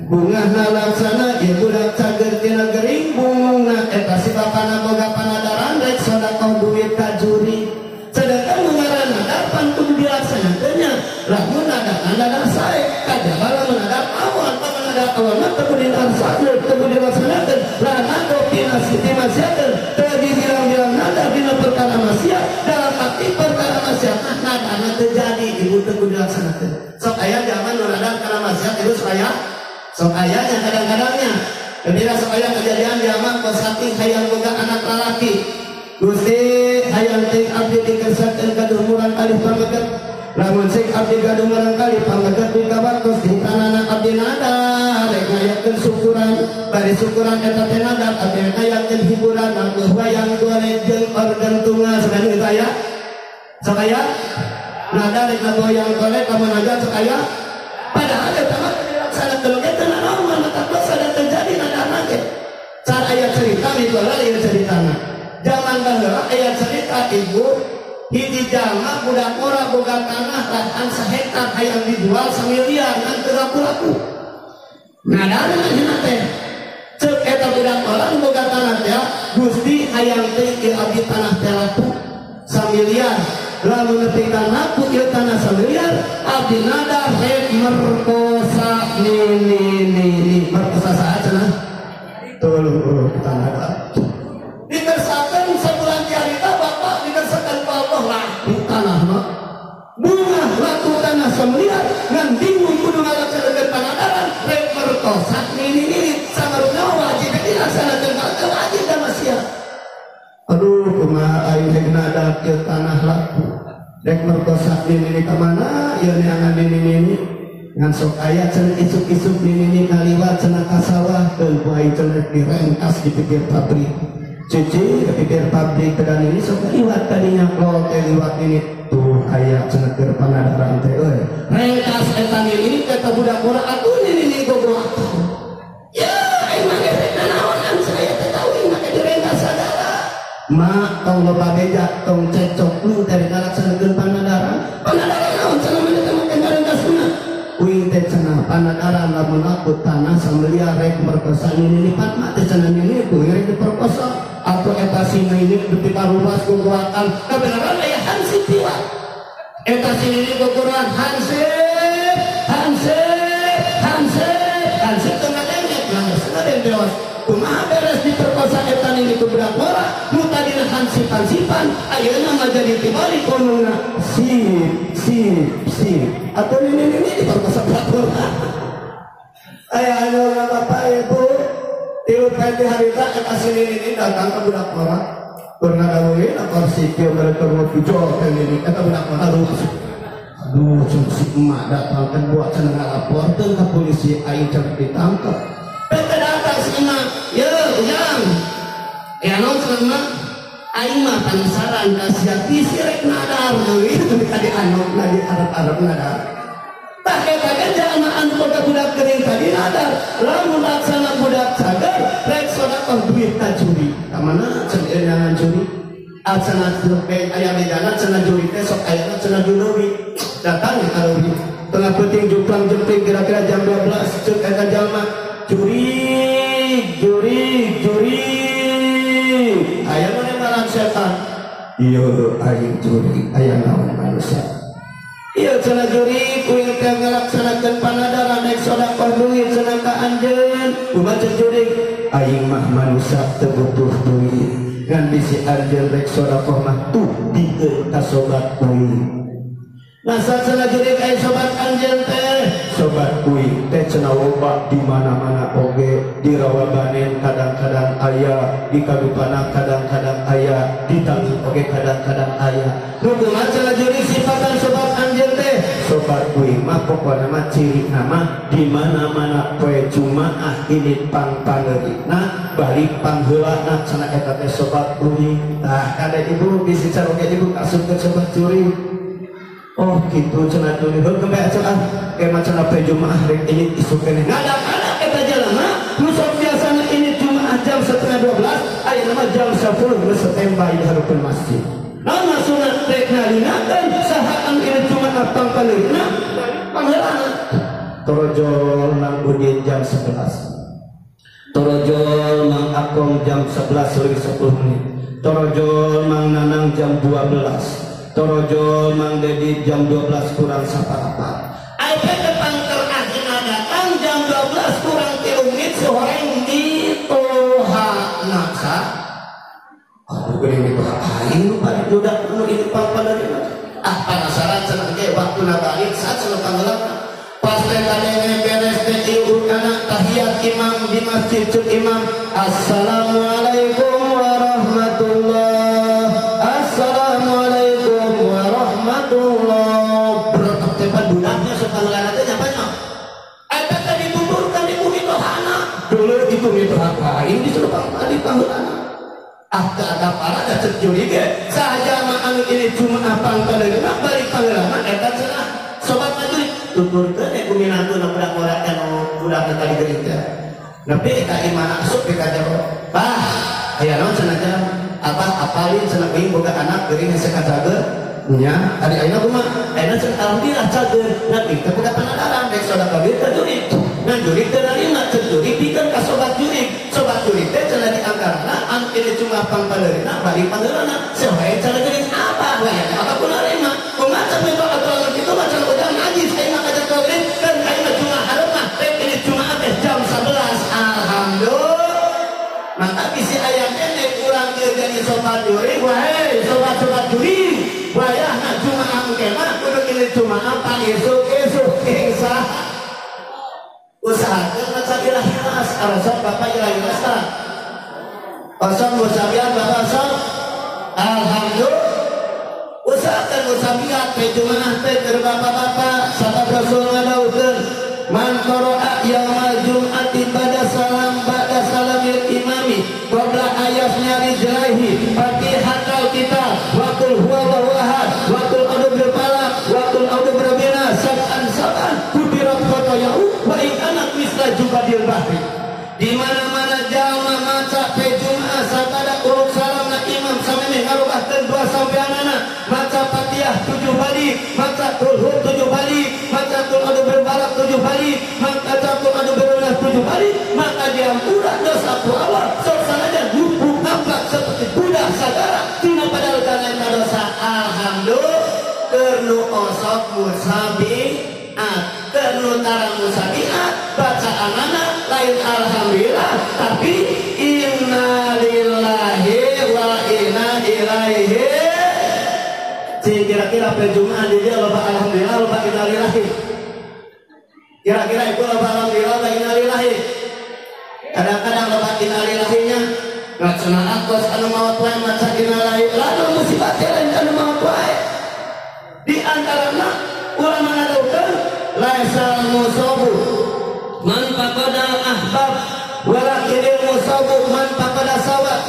bungahna laksana ieu budak cager tina gering bungungna eta si bapana boga panadaran rek sedekah duit ka juri sedangkan nu ngaranna pan kudu dilaksanakeun nya lamun nadar sae kajaba lamun nadar awon nadar awon mah teu kudu dilaksanakeun teu kudu dilaksanakeun lamun tina siti maksiat teu dibilang-bilang nadar dina perkara maksiat dalam arti perkara maksiat nadarna teu jadi ibu teu kudu dilaksanakeun sok aya zaman nu nadar kana maksiat ibu supaya sok aya nya kadang-kadangnya Bila sok aya kejadian jalma kos saking hayang boga anak lalaki. Gusti hayang teh abdi dikersakeun gaduh murang kalih pameget. Lamun sing abdi gaduh murang kalih pameget mingga waktos di tanana abdi nadar rek ngayakeun syukuran. Bari syukuran eta teh nadar abdi ngayakeun hiburan nangguh wayang golek jeung organ tunggal sakali kitu aya. Sok aya? Nadar rek wayang golek lamun nadar sok aya. Padahal eta mah dilaksanakeun oge teu nanaon mata dosa dan terjadi nadar ge. Car aya cerita mitola ieu ceritana. Zaman baheula aya cerita ibu hiji jalma budak ora boga tanah lahan sahektar hayang dijual samiliar ngan teu laku-laku. Nadar mah teh. Ceuk eta budak ora boga tanah teh, Gusti hayang teh ieu abdi tanah teh laku samiliar. Lamun nepi ka laku ieu tanah samiliar, abdi nadar rek merkosa nini. Merkosa saha cenah? Tuluh tanah. Dikersakeun sabulan tiarita bapak dikersakeun ku Allah laku tanah mah. Bunga laku tanah samiliar ngan bingung kudu ngalaksanakeun panadaran rek merkosa nini samarupna wajib dilaksanakeun teu wajib da masia. Aduh kumaha aing rek nadar ieu tanah laku. Rek merkosa nini ka mana ieu neangan nini ngan sok aya cenah isuk-isuk nini ngaliwat cenah ka sawah keun ku aing cenah direngkas di pinggir pabrik. Cici ke pinggir pabrik kedan ini sok liwat tadinya lo teh liwat ini tuh aya cenah keur panadaran teh euy. Rengkas eta nini eta budak ora atuh nini goblok. Ya aing mah rek nanaonan saya teh tauing make direngkas sagala. Ma tong loba beja tong cecok lu dari ngalaksanakeun panadaran. Panadaran naon cenah mah teh make ngarengkasna. Uing teh cenah panadaran lamun laku tanah samiliar rek merkosa nini Fatma teh cenah nini kuing rek diperkosa. Atau eta sina ini nepi ka ruas gogoakan kabeneran aya hansip tiwa. Eta sina ini gogoran hansip hansip hansip hansip teu ngadengek geus ngadeng dewas. Kumaha beres diperkosa eta nini ku budak ora nu tadina hansip-hansipan ayeuna mah jadi tibalik konuna sip sip sip atau nini nini diperkosa budak ora. Aya anu bapak ibu tilu peti harita eta si nini datang ka budak ora keur ngadawuhin kursi kieu mereka ngopi jol teh nini eta budak ora aduh aduh si emak datang kan buat cenah ngalaporkeun ka polisi aing cenah ditangkep. Teh datang si emak ye ujang ya naon cenah emak aing mah penasaran ka sia bisi rek nadar deui teu ka di anu na di arep-arep nadar. Tah eta ge jalma anu boga budak geuning tadi nadar lamun laksana budak cager rek sedekah duit ka curi. Ka mana cenah jangan curi? Cenah aya bejana cenah curi teh sok ayana cenah julewi. Datang ka leuwi. Tengah peuting juplang jempling kira-kira jam 12 ceuk eta jalma curi curi curi. Aya nu nembalan setan. Ieu aing curi aya naon manusia. Ieu cenah juri kuing teh ngalaksanakeun panadaran rek sedekah duit cenah ka anjeun. Kumaha ceuk juri? Aing mah manusia teu butuh duit. Ngan bisi anjeun rek sedekah mah tuh dikeun ka sobat kuing. Masa cenah juri ka sobat anjeun teh? Sobat kuing teh cenah loba di mana-mana oge, di Rawabanen kadang-kadang aya, di Kadupana kadang-kadang aya, di Tangi oge kadang-kadang aya. Nu kumaha cenah juri sifatan sobat anjeun teh? Sobat kuing mah pokona mah ciri nama di mana-mana poe Jumaah ini pangpangeurina balik pangheulana cenah eta teh sobat kuing. Tah kade ibu bisi caroge ibu kasupkeun sobat curi. Oh gitu cenah curi heuh kembe cenah kema cenah poe Jumaah rek ini isuk keneh. Ngadak-ngadak eta jalma nu sok biasana ini Jumaah jam 11:30 ayeuna mah jam 10 geus standby di hareupeun masjid. Naon maksudna rek nalinakeun saha anu ini Jumaah pangpaleurina balik pangheulana. Torojol Mang Udin jam 11. Torojol Mang Akong jam 11:10. Torojol Mang Nanang jam 12. Torojol Mang Dedi jam 12 kurang saparapat. Ayeuna tepang terakhirna datang jam 12 kurang 3 menit sehoreng ditoha naksa. Aduh geuning ditoha aing nu balik budak nu ieu pangpaleurina. Ah penasaran cenah ge waktuna balik saat cenah pangheulana. Pas teh kadenge beres teh ieu kana tahiyat imam di masjid cek imam assalamualaikum warahmatullah assalamualaikum warahmatullah berotop tempat budaknya sepangelan teh nyapanya eta teh dituturkan di bumi tohana dulu itu mitoha aing disuruh pang panggeulana ah teu ada parada cek jurig ge saha anu ini jumaah pangpadeuna balik panggeulana eta cenah sobat majurig tuturkeun ku minantuna budak ngora anu budak tadi geuring teh nepi ka imah asup ka jero bah aya naon cenah teh abah apalin cenah euy boga anak geuring hese ka cager nya ari ayeuna kumaha ayeuna cenah alhamdulillah cager nepi teh boga panadaran rek sedekah duit ka jurig ngan jurig teh narima cek jurig pikeun ka sobat jurig teh cenah di angkarana anu ini cuma pangpadeurina balik panggeulana sawae cenah geuring abah we apa pun narima kumaha cenah mah aturan kitu mah cenah udah najis aing mah kajar geuring kan aing mah cuma hareup mah rek ini cuma teh jam 11 alhamdulillah maka bisi aya keneh urang ieu jadi sobat jurig wae sobat-sobat jurig wayahna jumaah engke mah kudu ini jumaah pan esuk-esuk ingsa usahakeun maca ilahilas arasok bapak ilahilas tah osok musabiat bapak osok alhamdulillah usahakeun musabiat teh jumaah teh keur bapak-bapak sabab Rasul ngadawuhkeun man qara'a yaumal jum'ati ba'da salam ba'da salamil imami qabla ayasnya rijlaihi fatihatal kitab wa qul huwallahu ahad wa qul a'udzu birabbil falaq wa qul a'udzu birabbin nas sab'an sab'an kubirat khotoyahu wa in anak misla jubadil bahri. Di mana-mana jalma maca pe jumaah sabada uruk salamna imam samemeh ngarubahkeun dua sampeanana maca Fatihah 7 balik maca qul hu 7 balik maca qul a'udzu birabbil falaq 7 balik maca qul a'udzu birabbin nas 7 balik maka diampura dosa ku awal sok sanajan hukum nampak seperti budak sagara tina padahal kana dosa alhamdulillah keur nu osok musabiat keur nu tara musabiat bacaanana lain alhamdulillah tapi innalillahi wa inna ilaihi. Cing kira-kira pe jumaah di dia loba alhamdulillah loba innalillahi kira-kira ibu loba alhamdulillah loba innalillahi kadang-kadang loba innalillahinya ngacuna akos anu maot wae maca innalillahi lalu musibah teh lain anu maot wae di antarana ulama ngadawuhkeun laisal musabu man faqada ahbab walakinil musabu man faqada sawab.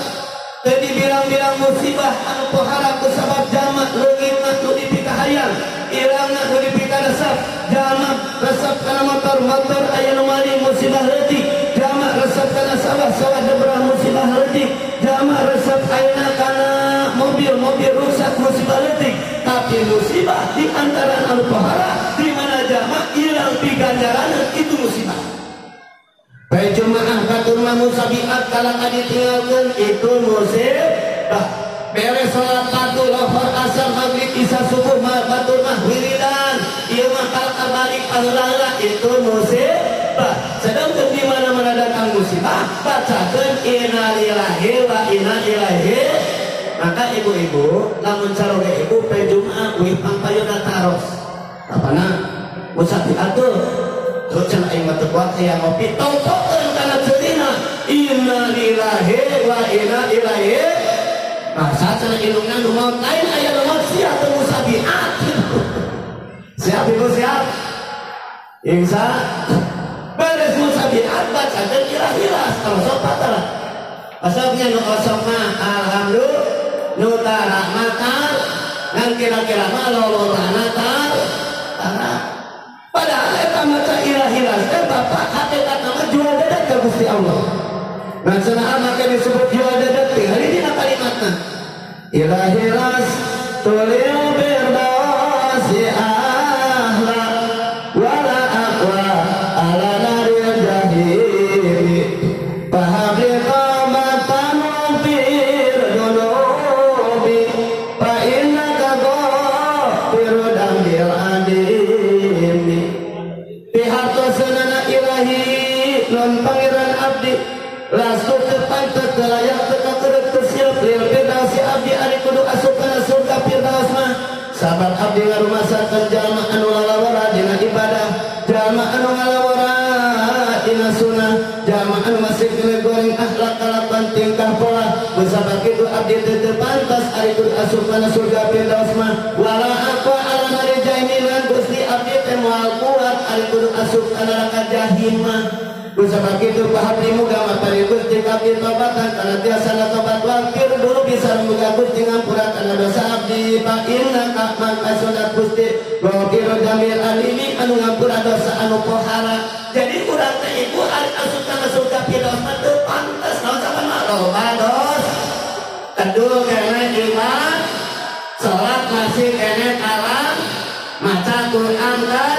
Teu dibilang-bilang musibah anu pohara ku sabab jalma leungitna nu dipikahayang ilangna nu dipikaresep jalma resep kana motor motor aya nu maling musibah leutik jalma resep kana sawah sawah deberah musibah leutik jalma resep ayeuna kana mobil mobil rusak musibah leutik tapi musibah di antara anu pohara di mana jalma ilang piganjaran itu musibah. Baik jumaah batur mah musabiat kalau ditinggalkeun itu musibah. Beres salat fardu lohor asar maghrib isya subuh batur mah wiridan ieu mah kalakar balik paheula itu musibah. Sedangkan di mana-mana datang musibah bacakeun innalillahi wa inna ilaihi. Maka ibu-ibu lamun caroge ibu pe jumaah wih pangpayuna taros apana musabiat tuh terus cenah aing mah teu kuat aya ngopi tongtokeun kana ceurina innalillahi wa inna ilaihi. Masa cenah indungna nu maot lain aya nu maot sia teu musabiat. Siap ibu siap insya beres musabiat bacakeun ilahilas kalau patah pasoknya nu osok mah alhamdulillah nu tara matar ngan kira-kira mah lolorana tar tara. Padahal eta maca ilahilas teh bapak hakikatna mah jual dadat ka Gusti Allah. Nah cenah make disebut jual dadat teh hari dina kalimatna ilahilas tulil birdausi ahla wala aqwa ala naril jahim fahabli qamatan fir dunubi fa innaka ghafiru dambil adim. Pihartosenana ilahi non pangeran abdi lastu tepantet telayak teka kedek tesiap lil firdausi abdi ari kudu asup kana surga firdaus mah sabab abdi ngarumasakeun jalma anu lalawara dina ibadah jalma anu ngalawara dina sunnah jalma anu masih keneh goreng akhlak kalakuan tingkah pola kusabab kitu abdi teu teu pantas ari kudu asup kana surga firdaus mah wala aqwa ala nari jahiminan Gusti abdi teh moal kuat ari kudu asup kana neraka jahim mah. Kusabab kitu pahabdi muga mapari Gusti abdi tobatan kana tiasa tobat wangkir dulu bisa muga Gusti ngampura kana dosa abdi fa innaka mangka sunat Gusti ghafiru jamil alimi anu ngampura dosa anu pohara. Jadi urang teh ibu ari asup kana surga firdaus mah teu pantes naon sababna loba dosa kedul kene iman salat masih kene kalam maca Quran dan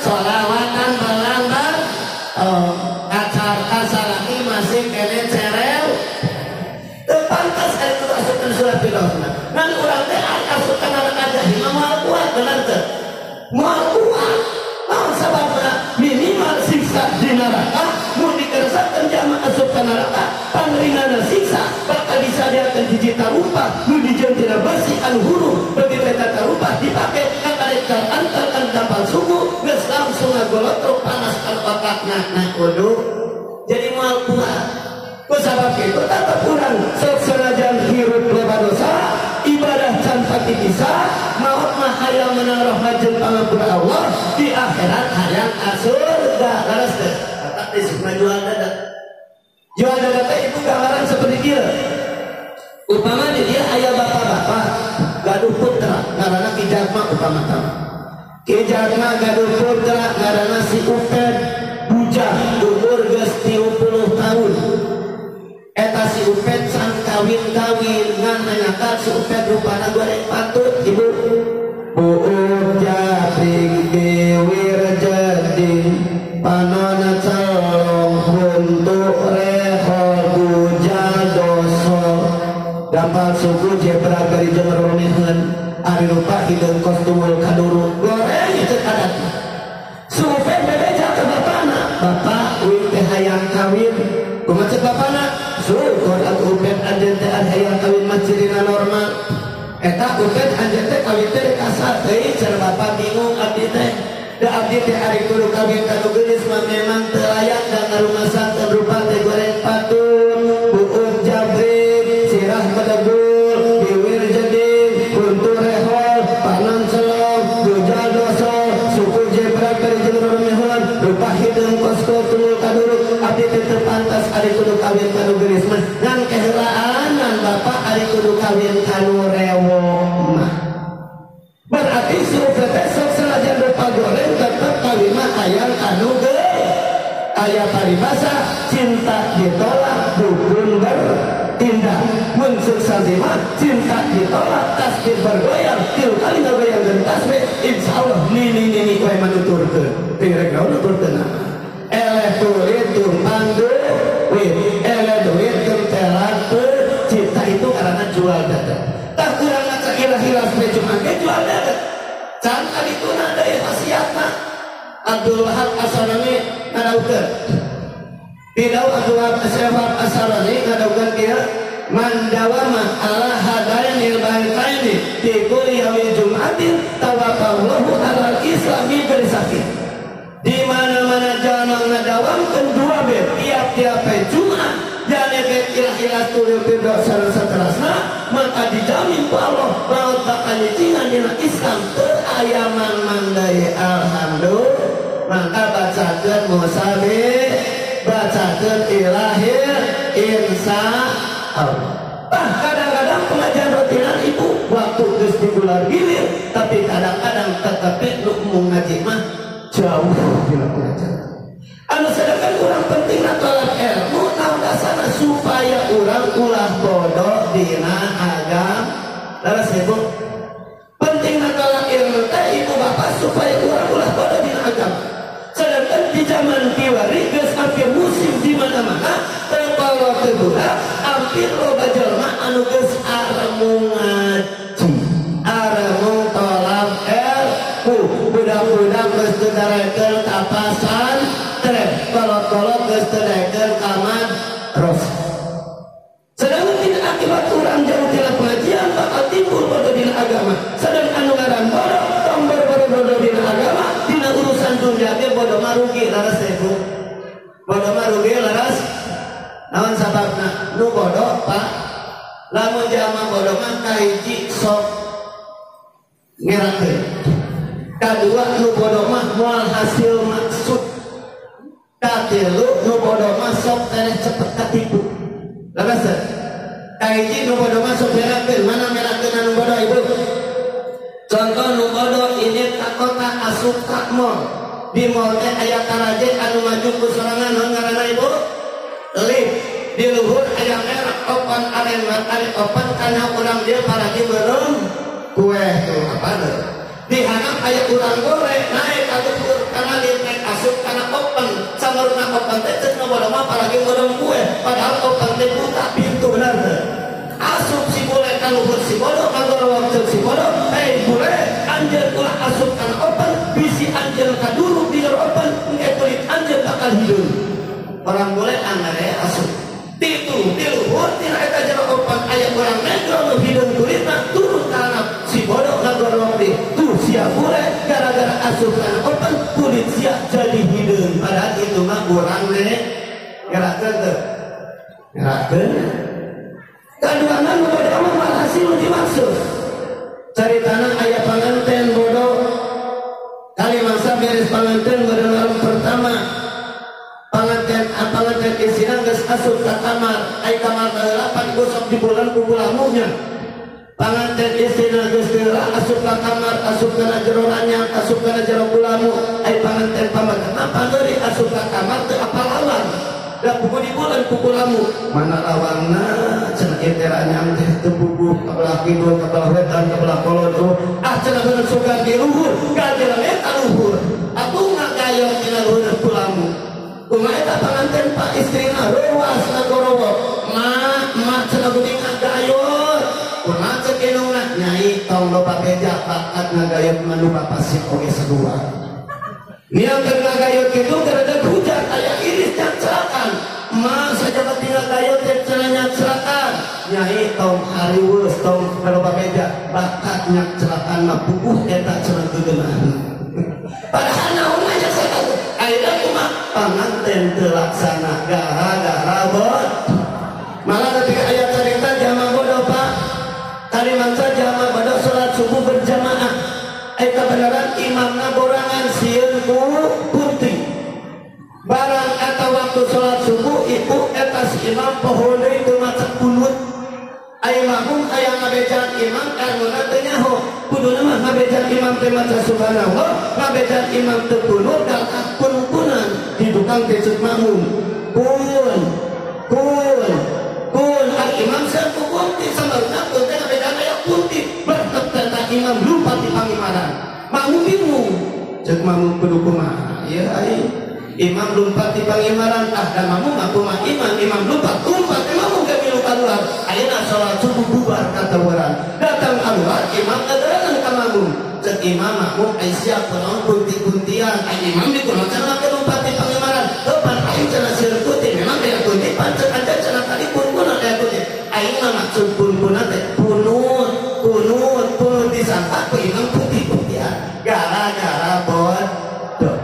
sholawatan berlambat acarta salaki masih kene cerel teu pantes ari kudu asup kana surga firdaus mah. Ngan urang teh ari asup kana neraka jahim moal kuat bener teu? Moal kuat. Naon sababna? Minimal siksa di neraka mun dikeresakeun jalma asup ka neraka pangringanna siksa bakal disadiakeun hiji tarumpah nu dijieun tina besi anu huruf begitu eta tarumpah dipake kakarek antar kan dampal suku geus langsung ngagolotrok panas kana otakna nah kudu jadi moal kuat. Kusabab kitu tetep urang sok sanajan hirup loba dosa ibadah can pati bisa maut mah hayang menang rahmat jeung pangampura Allah di akhirat hayang asurga leres teh kata disebut jual dada. Jual dada teh ibu gambaran seperti dia. Upama di dia aya bapak-bapak gaduh putra ngaranna Ki Jatma upama tama. Ki Jatma gaduh putra ngaranna si Uped bujang umur geus 30 tahun. Eta si Uped can kawin-kawin ngan nanyakan si Uped rupana goreng patut ibu. Buuk jabring biwir jeding panona calong huntu rehol bujal doso dampal suku jebra bari jeung romeheun ari rupa hideung kos tumul kaduru goreng cek adat. Si Uped bebeja ka bapana, bapak uing teh hayang kawin kumaha cek bapana? Syukur atuh Uped anjeun teh hayang kawin mah cirina normal. Eta Uped anjeun teh kawin teh kasar teuing cenah bapak bingung abdi teh. Da abdi teh ari kudu kawin ka nu geulis mah memang teu layak da ngarumasakeun rupa teh goreng patut buuk jabrik sirah bedegul biwir jeding huntu rehol panon celong bujal doso suku jebrak bari jeung romeheun rupa hideung kos tulul kaduruk abdi teh teu pantas ari kudu kawin ka nu geulis mah ngan keheulaanan bapak ari kudu kawin ka nu rewo mah. Berarti si Uped teh sok sanajan rupa goreng tetep kawin mah hayang anu geulis. Aya paribasa cinta ditolak dukun bertindak mun sukses mah cinta ditolak tasbih bergoyang tilu kali ngagoyangkeun tasbih insyaallah nini nini koe manuturkeun pirek naon nuturkeun eleh kulit tumpang duit eleh duit tempelan cinta itu karena jual dada tak kurang maca ilah-ilah sampai Jumat ge jual dada can adituna deui khasiatna. Abdul Wahab As-Sarani ngadaukeun Bidau Abdul Wahab As-Sarani ngadaukeun kieu man dawama ala hadainil baitaini fi kulli yaumil jum'atin tawafallahu alal islami bersakit. Di mana-mana jalma ngadawamkeun dua bait tiap-tiap Jumat jane bait ilah-ilah tulul firdaus sareng saterasna maka dijamin ku Allah maut bakal nyicingan dina Islam teu aya mang-mang deui. Alhamdulillah. Maka bacakeun musabi bacakeun ilahir insya Allah. Bah kadang-kadang pengajian rutinan ibu waktu geus digular gilir tapi kadang-kadang tetep nu mung ngaji mah jauh dina pengajian. Anu sedangkan urang pentingna tolak ilmu naon dasarna supaya urang ulah bodoh dina agama. Leres ibu? Pentingna tolak ilmu teh ibu bapak supaya urang ulah bodoh dina agama. Sedangkan di zaman kiwari geus hampir musim di mana-mana teu kolot teu budak hampir loba jelema anu geus aremung ngaji, aremung tolak ilmu. Budak-budak geus teu darekeun ka pasantren, kolot-kolot geus teu darekeun ka madrasah. Sedangkan tidak akibat urang jauh tina pengajian bakal timbul bodoh dina agama. Sedang anu ngaran bodoh tong boro-boro bodoh dina agama, dina urusan dunia ge bodoh marugi leres ibu. Naon sababna? Nu bodoh Pak, lamun jalma bodoh mah kahiji sok ngerakeun. Kadua nu bodoh mah moal hasil maksud. Katilu nu bodoh mah sok tereh cepet katipu. Leres teu? Kahiji nu bodoh mah sok ngerakeun, mana ngerakeun anu bodoh ibu? Contoh nu bodoh ini ka kota asup ka mall. Di mall teh aya karaje anu maju ku sorangan naon ngaranna ibu? Lift. Di luhur aya merek opan aren ari opan kana urang dieu paragi beureum kue tuh apa teu? Di handap aya urang goreng naik ka luhur kana lift teh asup kana open. Samaruna open teh ceuk nu bodoh mah paragi beureum kue, padahal open teh buka pintu bener teu? Asup si bule ka luhur si bodoh kagorowok ceuk si bodoh, "Hei bule, anjeun ulah asup kana open, bisi anjeun kaduruk di jero open, engke kulit anjeun bakal hideung." Orang bule angare asup. Titu di luhur tina eta jero open aya urang negro nu hideung kulitna turun ka handap si bodoh kagorowok di tuh sia bule gara-gara asup kana open kulit sia jadi hideung, padahal itu mah urang ngerakeun teu? Ngerakeun. Kaduana nu bodoh mah moal hasil dimaksud. Caritana aya panganten bodoh kali masa beres panganten bodoh malam pertama panganten panganten isina geus asup ka kamar, ai kamar baheula pan gosok di bulan ku gulamunya. Panganten isina geus geura asup ka kamar, asup kana jero ranyang, asup kana jero gulamu, ai panganten pamagetna pangeuri asup ka kamar teu apal lawang. Da pugu di bulan ku gulamu, mana lawangna cenah ieu teh ranyang teh teu puguh ka belah kidul, ka belah wetan, ka belah kolon tuh. Ah cenah bener sugan di luhur, gajelang eta luhur. Atuh ngagayo tina luhur gulamu. Kumaha eta panganten pak istrina reuas ngagorowok. Mak, mak cenah geuning ngagayot. Kumaha ceuk indungna? Nyai tong loba beja bakat ngagayot mah nu bapa sieun oge sadua. Niang keur ngagayot kitu gara-gara hujan aya iris nyacrakan. Mak sajabat ngagayot teh cenah nyacrakan. Nyai tong hariweus tong loba beja bakat nyacrakan mah puguh eta cenah geugeunah. Padahal naon mah nyacrakan. Ayeuna kumaha panganten teu laksana gara-gara bodoh. Malah ketika aya carita jamaah bodoh Pak, tadi mangsa jamaah bodoh salat subuh berjamaah. Ai kebenaran imamna borangan sieun ku kunti. Barang eta waktu salat subuh ibu eta si imam poho deui teu maca kunut. Ai makmum aya ngabejaan imam karena teu nyaho. Kuduna mah ngabejaan imam teh maca subhanallah, ngabejaan imam teu kunut dan kun-kunan di tukang teh ceuk makmum. Kun kun kun ai imam sieun ku kunti samaruna teh ngabejaan aya kunti. Bertep eta imam lupa di pangimaran. Makmum bingung. Ceuk makmum kudu kumaha? Ieu ai imam lumpat di pangimaran, ah dan makmum mah kumaha imam, imam lumpat, lumpat imam ge milu kaluar. Ayeuna salat subuh bubar katawaran. Datang kaluar imam ngadareun ka makmum. Ceuk imam makmum ai sia kunaon kunti-kuntian, ai imam dikunaon cenah make lumpat di pangimaran. Heuh pan aing cenah sieun kunti, memang aya kunti pan ceuk aja cenah tadi kun-kunan aya kunti. Aing mah maksud kun-kunan teh kunut, kunut, kunut disangka ku imam kunti-kuntian. Gara-gara bodoh.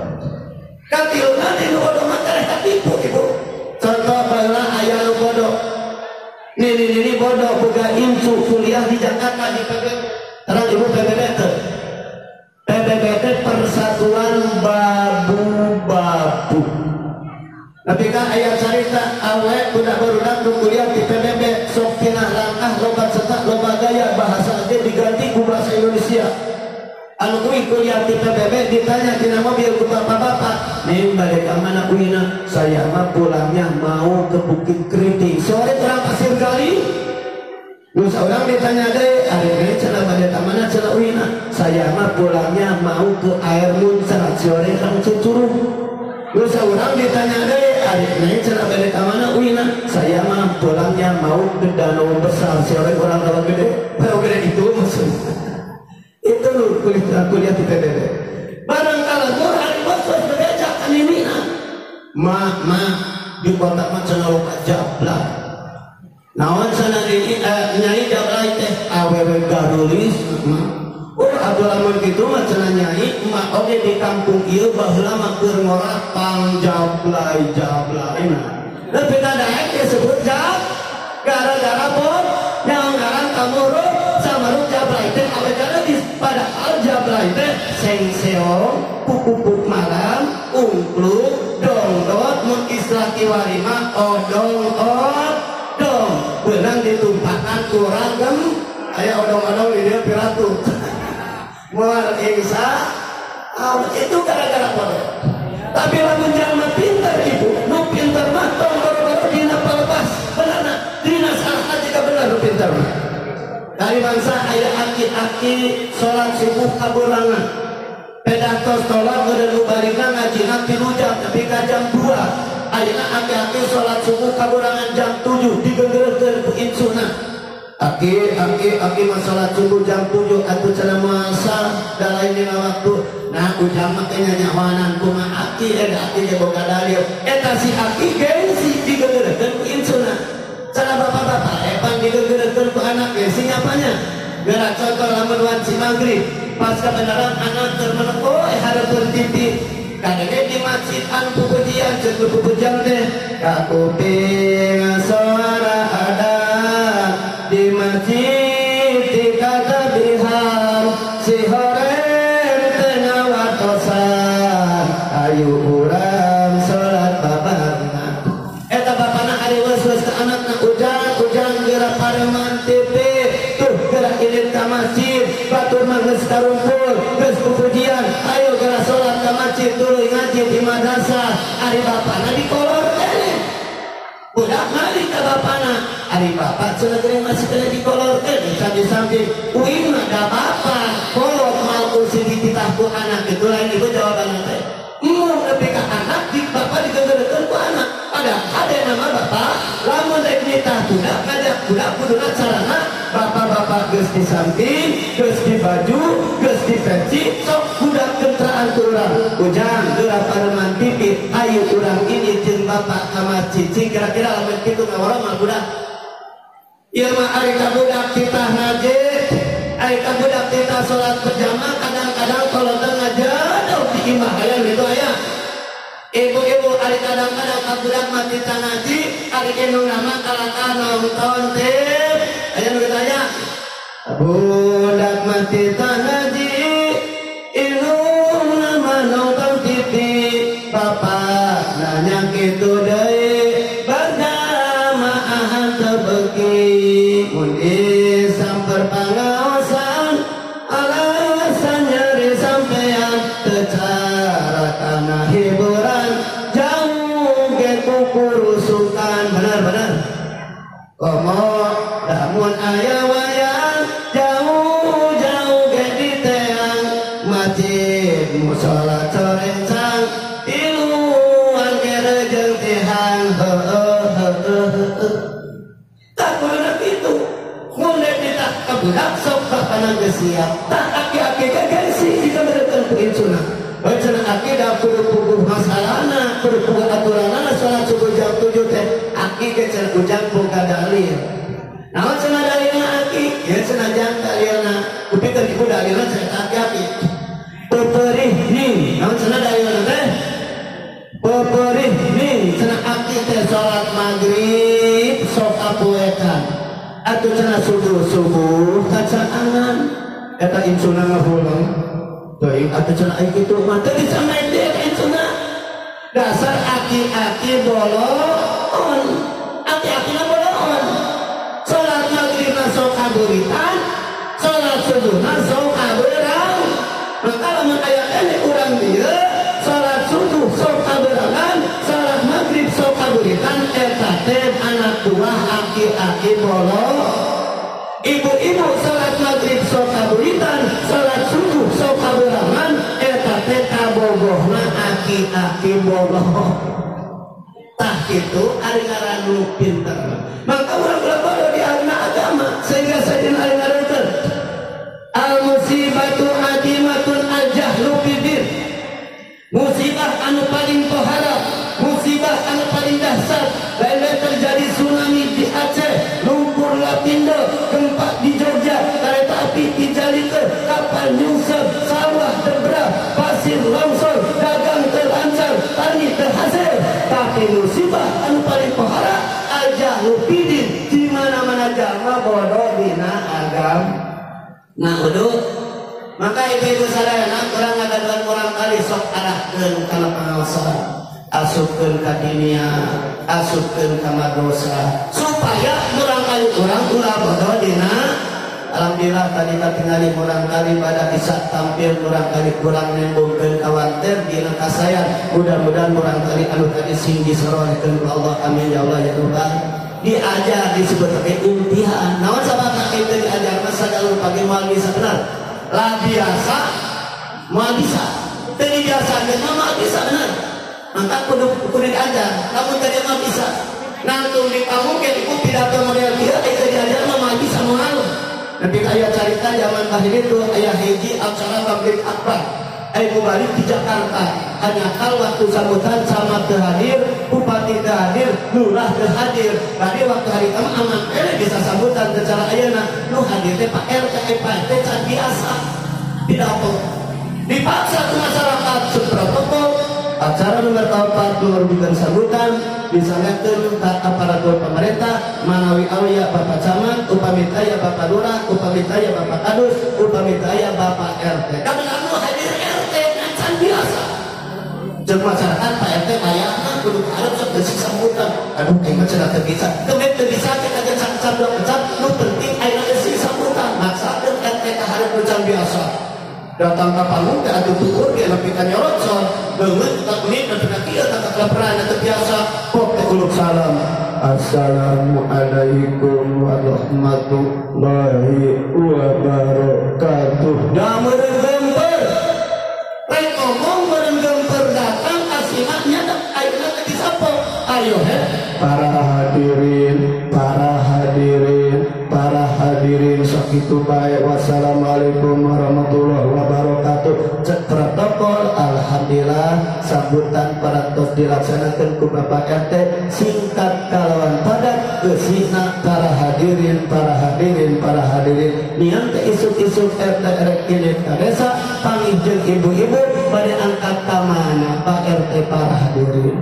Katiluna di nu bodoh mah tereh katipu ibu. Contoh baheula aya nu bodoh. Nini-nini bodoh boga incu kuliah di Jakarta di PBB. Terang ibu PBB teh. PBB teh Persatuan Babu-Babu. Tapi kan aya carita awe budak barudak nu kuliah di PBB sok tina langkah loba cetak loba gaya bahasa ge diganti ku bahasa Indonesia. Anu kuwi kuliah di PBB ditanya tina mobil ku bapak-bapak, "Nih balik ka mana uina?" "Saya mah pulangnya mau ke Bukit Keriting." Sore kurang Pasir Gali. Terus orang ditanya deh, "Ari deui cenah bade ka mana cenah uina?" "Saya mah pulangnya mau ke Air Muncrat." Sore kan Curug. Terus orang ditanya deh, "Ari deui cenah bade ka mana uina?" "Saya mah pulangnya mau ke Danau Besar." Sore orang Rawa Gede. Rawa Gede itu maksudnya. Itu lu kuliah di PBB. Barang kalau Quran bos bebeja kanimina. Ma ma di kota mah cenah loba jabla. Naon cenah ini nyai jabla teh awewe garulis. Oh atuh lamun kitu mah cenah nyai emak oge di kampung ieu baheula mah keur ngora pangjablay-jablay. Lebih tadaek disebut jab gara-gara pun yang ngaran kamuruk samaruk jablay teh awet gadis padahal jablay teh sengseong pupuk malam ungkluk dongdot mun istilah kiwari mah odong odong beunang ditumpakan ku ragem aya odong-odong di dieu piratu moal insya Allah itu gara-gara bodoh. Tapi lamun jalma pintar ibu nu pintar mah tong boro-boro dina palepas benerna dina salah jika bener nu pintar mah. Dari bangsa aya aki-aki salat subuh kaburangan pedah tos tolak udah nu barina ngajina 3 jam tapi ka jam 2 ayeuna aki-aki salat subuh kaburangan jam 7 digegerkeun ku insuna. Aki aki aki mah salat subuh jam 7 atuh cenah moal da lain dina waktu. Nah ujang mah teh nyanyawanan kumaha aki eta aki ge boga dalil eta si aki gengsi digegerkeun ku insuna. Cenah bapak-bapak epan digegerkeun ku anak gengsi nyapanya. Geura contoh lamun wanci magrib pas kebenaran anak keur menempo hareupeun TV kadenge di masjid anu pupujian jeung pupujian teh kakuping suara adan di masjid di katabihan si horeng teu ngawatosan ayu urang salat babarengan. Eta bapana ari weus-weus ka anakna ujang-ujang geura pareman TV tuh geura ilit ka masjid batur mah geus karumpul geus pupujian ayo geura salat ka masjid tuluy ngaji di madrasah. Ari bapana dikolor keneh budak ngali ka bapana ari bapak cenah geuning masih kena dikolorkeun samping-samping uing mah da bapak kolot mal kursi dititah ku anak itu lain ibu jawabanna teh embung nepi ka anak di bapak digegerkeun ku anak. Padahal ada nama bapak lamun rek nitah budak ngajak budak kuduna carana bapak-bapak geus di samping geus di baju geus di peci sok budak kentraan ku urang ujang geura pareman TV ayo urang ini jeung bapak ka masjid cing kira-kira lamun kitu ngawara mah budak. Ieu mah ari ka budak titah ngaji ari ka budak titah salat berjamaah kadang-kadang kolotna ngajadoh di imah aya gitu aya. Ibu-ibu ari kadang-kadang ka budak mah titah ngaji ari indungna mah kalakah nonton TV aya nu kitu aya. Budak mah titah ngaji indungna mah nonton TV bapak nanya kitu deui berjamaah teu beuki mun disamper pangaosan alasan nyeri sampean teu cara kana hiburan jauh ge kukurusukan. Benar-benar komo lamun aya wayang jauh-jauh ge diteang masjid musala corencang tiluan ge rejeung tihang heueuh heueuh. Tak kuduna kitu mun ditah ka budak sok bapana geus siap tah aki-aki ge gengsi digegerkeun ku insuna. Bae cenah aki da kudu puguh masalahna kudu puguh aturanana salat subuh jam 7 teh aki ge cenah ujang boga dalil. Naon cenah dalilna aki? Ya cenah jang dalilna kupikeun ibu dalilna cenah aki-aki peperih ning. Naon cenah dalilna teh? Peperih ning cenah aki teh salat magrib sok apoekan atuh cenah subuh-subuh kacaangan eta insuna ngahuleng teuing atuh cenah ai kitu mah teu bisa mendek insuna dasar aki-aki bolon aki-akina bolon salat magribna sok kaburitan salat subuhna sok kaberang. Maka lamun aya keneh urang dieu salat subuh sok kaberangan salat magrib sok kaburitan eta teh anak buah aki-aki bolong. Ibu-ibu salat magrib sok kaburitan salat subuh sok kaberangan eta teh kabogohna aki-aki bolong. Tah kitu ari ngaran nu pinter. Maka urang ulah bodoh di arena agama sehingga sajeun ari ngarankeun al musibatu adimatun al jahlu bidin. Musibah anu paling pohara, musibah anu paling dahsyat, lain-lain terjadi tsunami di Aceh, lumpur Lapindo, gempa di Jogja, kereta api di Jalike, kapal nyungsep, sawah terbelah, pasir longsor, dagang terlancar, tani terhasil. Tapi musibah anu paling pohara jahlu pidin di mana-mana jalma bodoh dina agama. Nah uduh maka ibu-ibu sadayana kurang ngagaduhan kurang kali sok arahkeun kana pengawasan, asupkeun ka dunia, asupkeun ka madrasah supaya kurang kali kurang ulah bodoh dina. Alhamdulillah tadi katingali kurang kali pada bisa tampil kurang kali kurang nembongkeun kawanter dina kasayan. Mudah-mudahan kurang kali anu tadi sing disorolehkeun ku Allah, amin ya Allah ya Rabbal. Diajar disebut sebagai imtihan. Naon sababna kitu diajar mah sadalur pagi moal bisa benar. Lah biasa moal bisa. Teu dibiasakeun mah moal bisa benar. Maka kudu diajar. Lamun teu moal bisa. Nangtung di pamungkeun ibu pidato model kieu teu diajar mah moal bisa moal. Nanti ayah carita zaman bahili itu ayah hiji acara tabligh akbar. Ibu balik di Jakarta. Hanya kal waktu sambutan sama hadir, bupati hadir, lurah hadir. Tadi waktu hari kamu aman, bisa sambutan secara ayana. Nu hadir teh Pak RT, Pak RT can biasa. Pidato. Dipaksa ke masyarakat protokol. Acara nomor 4 merugikan sambutan disanggakeun ka aparatur pemerintah manawi aulia Bapak Camat, upami aya Bapak Lurah, upami aya Bapak Kadus, upami aya Bapak RT. Kabenar nu hadir RT can biasa. Jeung masyarakat Pak RT bayarna kudu arep sok geus sambutan. Aduh aing mah cenah teu bisa. Kemet teu bisa teh kajeun sakecap dua kecap, nu penting ayeuna geus sambutan. Maksakeun RT ka hareup nu can biasa. Datang ke panggung teh atuh tuur ge nepi ka nyorocon beungeut tak menit nepi ka kieu tak kelaperan teu biasa pok teh uluk salam. Assalamualaikum warahmatullahi wabarakatuh. Da meureun gemper rek ngomong meureun gemper datang asina nya ayeuna teh disapo ayo he para hadirin, para hadirin, para hadirin sakitu bae. Wassalamualaikum warahmatullahi wabarakatuh. Cek protokol alhamdulillah sambutan parantos dilaksanakeun ku Bapak RT singkat kalawan padat geusina para hadirin, para hadirin, para hadirin. Nian teh isuk-isuk RT rek ilit ka desa panggih jeung ibu-ibu bade angkat ka mana Pak RT para hadirin.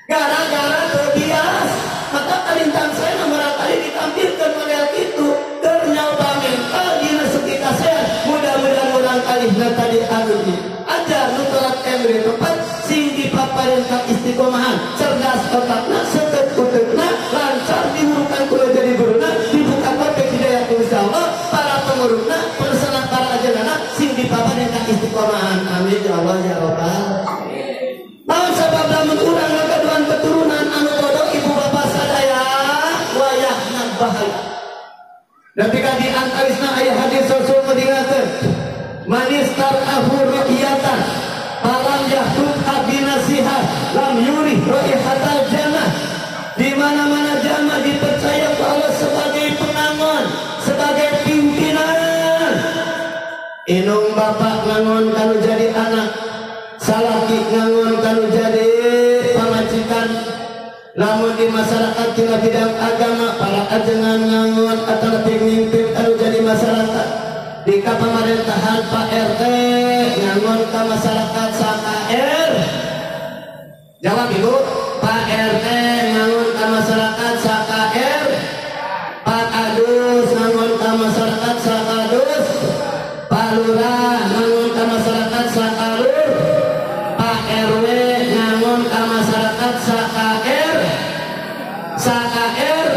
Gara-gara terbias maka kalintang saya nomor kali ditampilkan model itu ternyata mental dina segi kasehan. Mudah-mudahan urang kalihna tadi anu ajar nu telat emri tepat sing dipaparin ka istiqomahan, cerdas otakna, seukeut uteukna, lancar dihurukan kudu jadi guruna, dibuka kotek hidayah ku Allah, para pengurusna, persana para ajaranna sing dipaparin ka istiqomahan. Amin ya Allah ya Rabbal. Naon sabab lamun urang ngagaduhan keturunan anu bodoh ibu bapak sadaya wayahna bahaya. Ketika di antawisna aya hadis Rasul ngadingakeun manis tarahu ra'iyatan falam yahkum abinasihat lam yurih ra'ihatal jannah. Di mana-mana jamaah dipercaya Allah sebagai pengangon, sebagai pimpinan. Inung bapak ngangon kanu jadi anak, salaki ngangon kanu jadi pamajikan. Lamun di masyarakat tina bidang agama para ajengan ngangon atau lebih mimpin kanu jadi masyarakat. Di pemerintahan Pak RT ngangon ka masyarakat SKR. Jawab ibu, Pak RT ngangon ka masyarakat SKR. Pak Kadus ngangon ka masyarakat SKadus. Pak Lurah ngangon ka masyarakat SKLur. Pak RW ngangon ka masyarakat SKR. SKR.